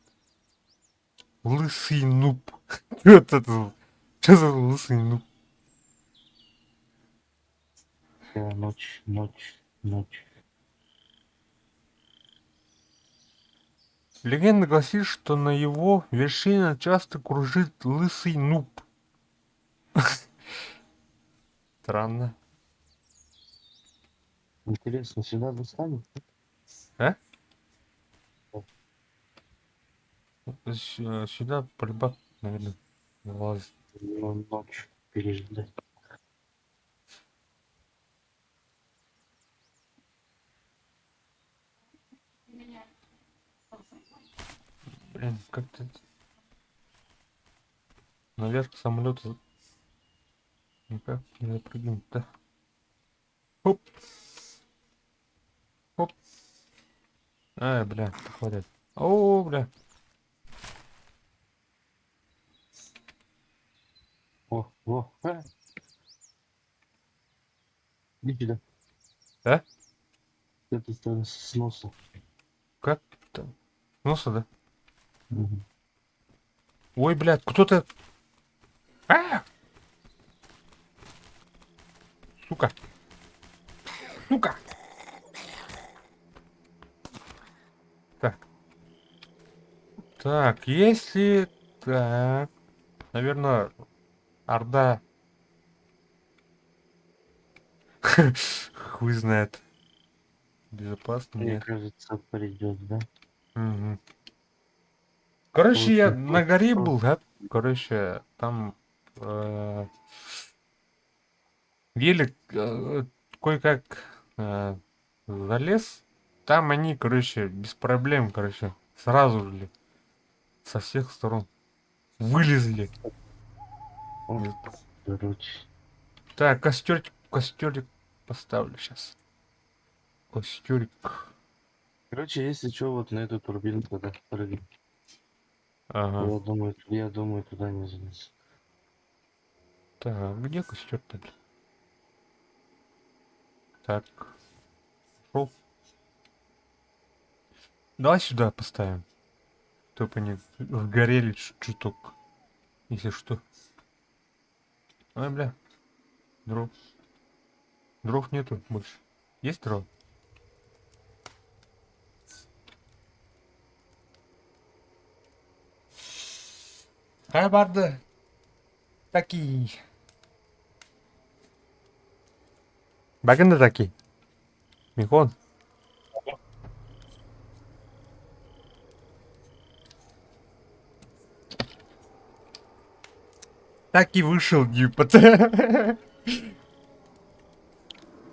лысый нуб. Что это? Что за лысый нуб? Вся ночь, ночь, ночь. Легенда гласит, что на его вершине часто кружит лысый нуб. Странно. Интересно, сюда достанет? А? Сюда полюбак, наверное, влазит. Ну, ночь переждать. Блин, как ты... Наверх самолета никак не запрыгнуть, да? Хоп. Хоп. Ай, бля, хватит. О, бля. О, о, а. Иди сюда. А? С этой стороны, с носа. Как там? Носа, да? Мгм. Ой, блядь, кто-то... А! Сука. Сука! Так. Так, если... Так. Наверное, Орда... Хуй знает. Безопасно, Мне нет. кажется, придет, да? Мгм. Короче, я Очень на горе плохо. был, да? Короче, там еле кое-как залез. Там они, короче, без проблем, короче, сразу же со всех сторон вылезли. О, короче. Так, костерик, костерик поставлю сейчас. Костерик. Короче, если что, вот на эту турбину тогда прыгай. Ага. Я думаю, туда не залез. Так, где костер-то? Так. Шел. Давай сюда поставим. Чтоб они сгорели чуток. Если что. Ай, бля. Дров. Дров нету больше. Есть дров? Хай барды. Такие. Багында такие. Михон. Так и вышел, типа.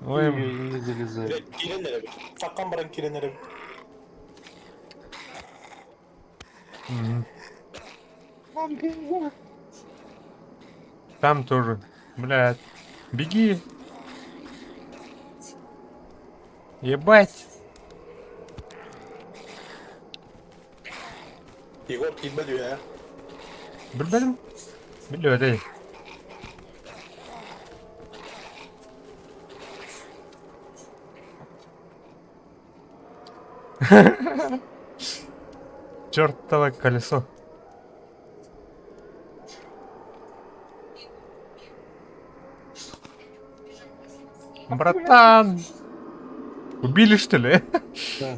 Ой, Не залезай. Блядь, киирэн эрэбит. Саккан баран киирэн эрэбит. Мгм. Там тоже. Блядь. Беги. Ебать. Егор киирбэт үһү. Блин. Блядь, эй. Чертово колесо. Братан! Убили, что ли? Да.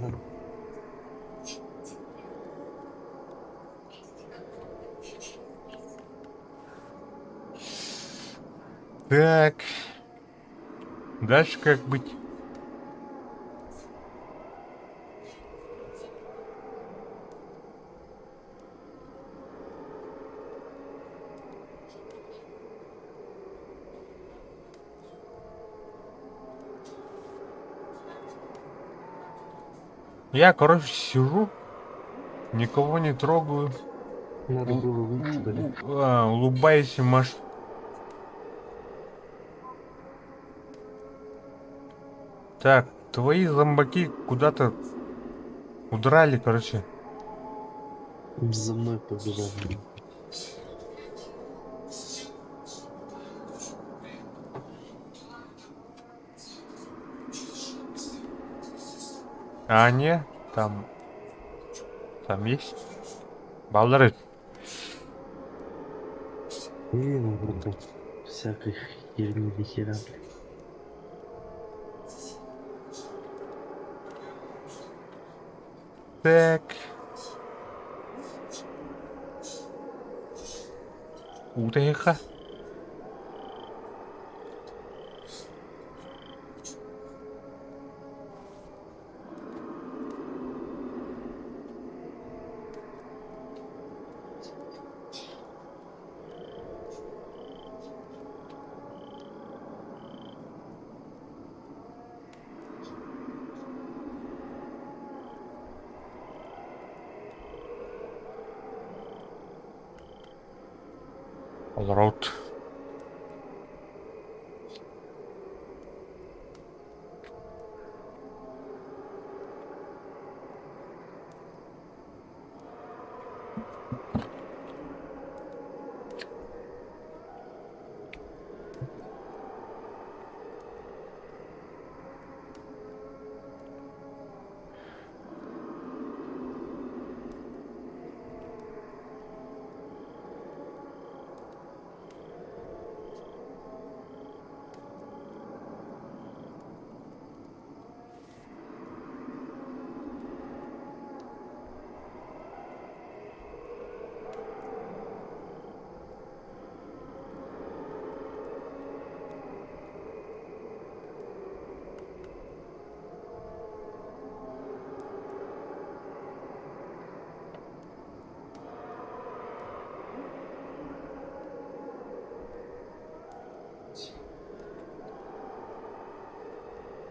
Так. Дальше как быть? Я, короче, сижу, никого не трогаю, Надо было выйти, что ли? Улыбаюсь и маш. Так, твои зомбаки куда-то удрали, короче. За мной побежали. А не, там... Там есть? Балдары. Блин, вот тут всякой херни до хера. Так. Утеха. Рот.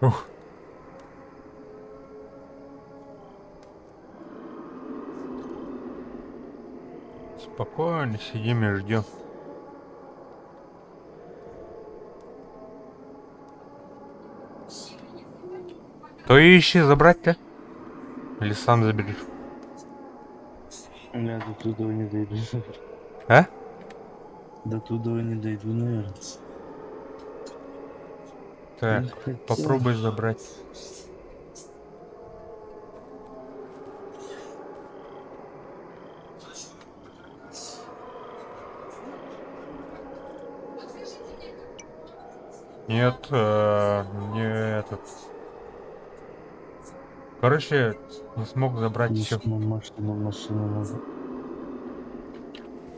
Ух. Спокойно сидим и ждем. То ищи забрать-то? Или сам заберешь? Я до туда не дойду. А? До туда не дойду, наверное. Так, Ну, хотя- попробуй забрать. Нет, не этот. Короче, не смог забрать все. Машину, машину, машину надо.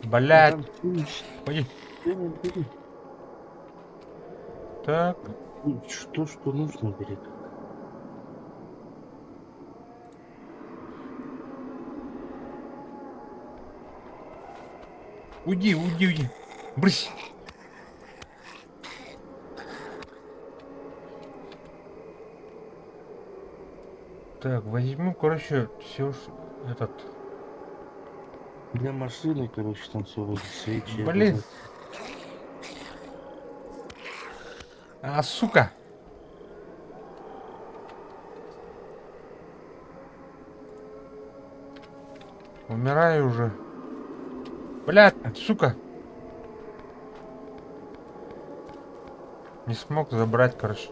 Блять, Там ключ. пойди. Бери, бери. Так, Ключ, То, что нужно, бери. уйди, уйди, уйди. Брысь. Так, возьму, короче, все этот. Для машины, короче, там все свечи. Блин. А, сука. Умираю уже. Блядь, сука. Не смог забрать, короче.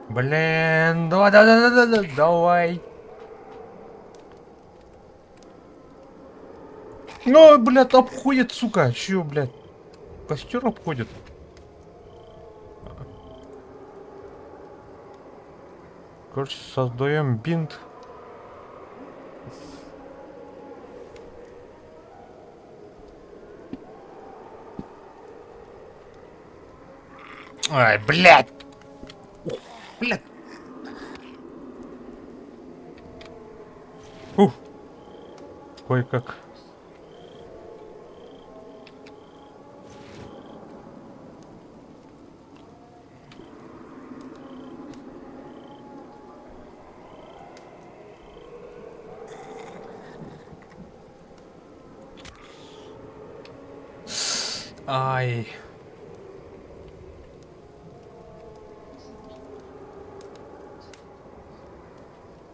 Блин, давай, давай, давай, давай, давай. Ну, блядь, обходит, сука. Чё, блядь? Костер обходит. Короче, создаем бинт. Ай, блядь! Ух, блядь! Фух. Кое-как. Ай.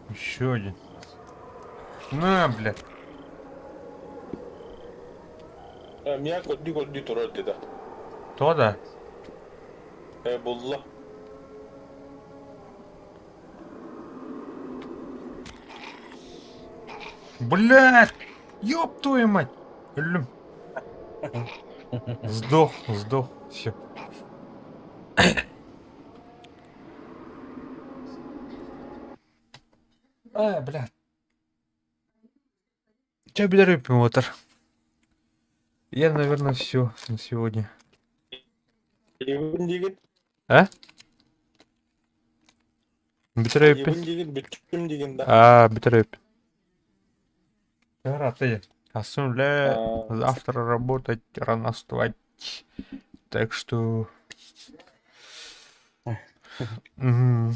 Еще один. На, блядь. Мия көрдүү көрдүү турар деді. То да? Э, булла. Блядь! Ёб твою мать! Өллүм. Сдох, сдох, все. А, блядь. Че бүтэрбиппин Я, наверное, все на сегодня. Ебін деген, А? Бүтэрбиппин. ебін деген, бүттім деген да. А, бүтэрбиппин. Рад Асумля завтра работать, рано вставать. Так что... Мгм.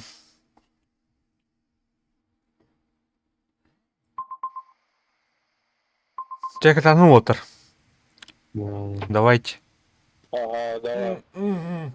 Чекатану отыр. Да. Давайте. Ага, давай. Мгм.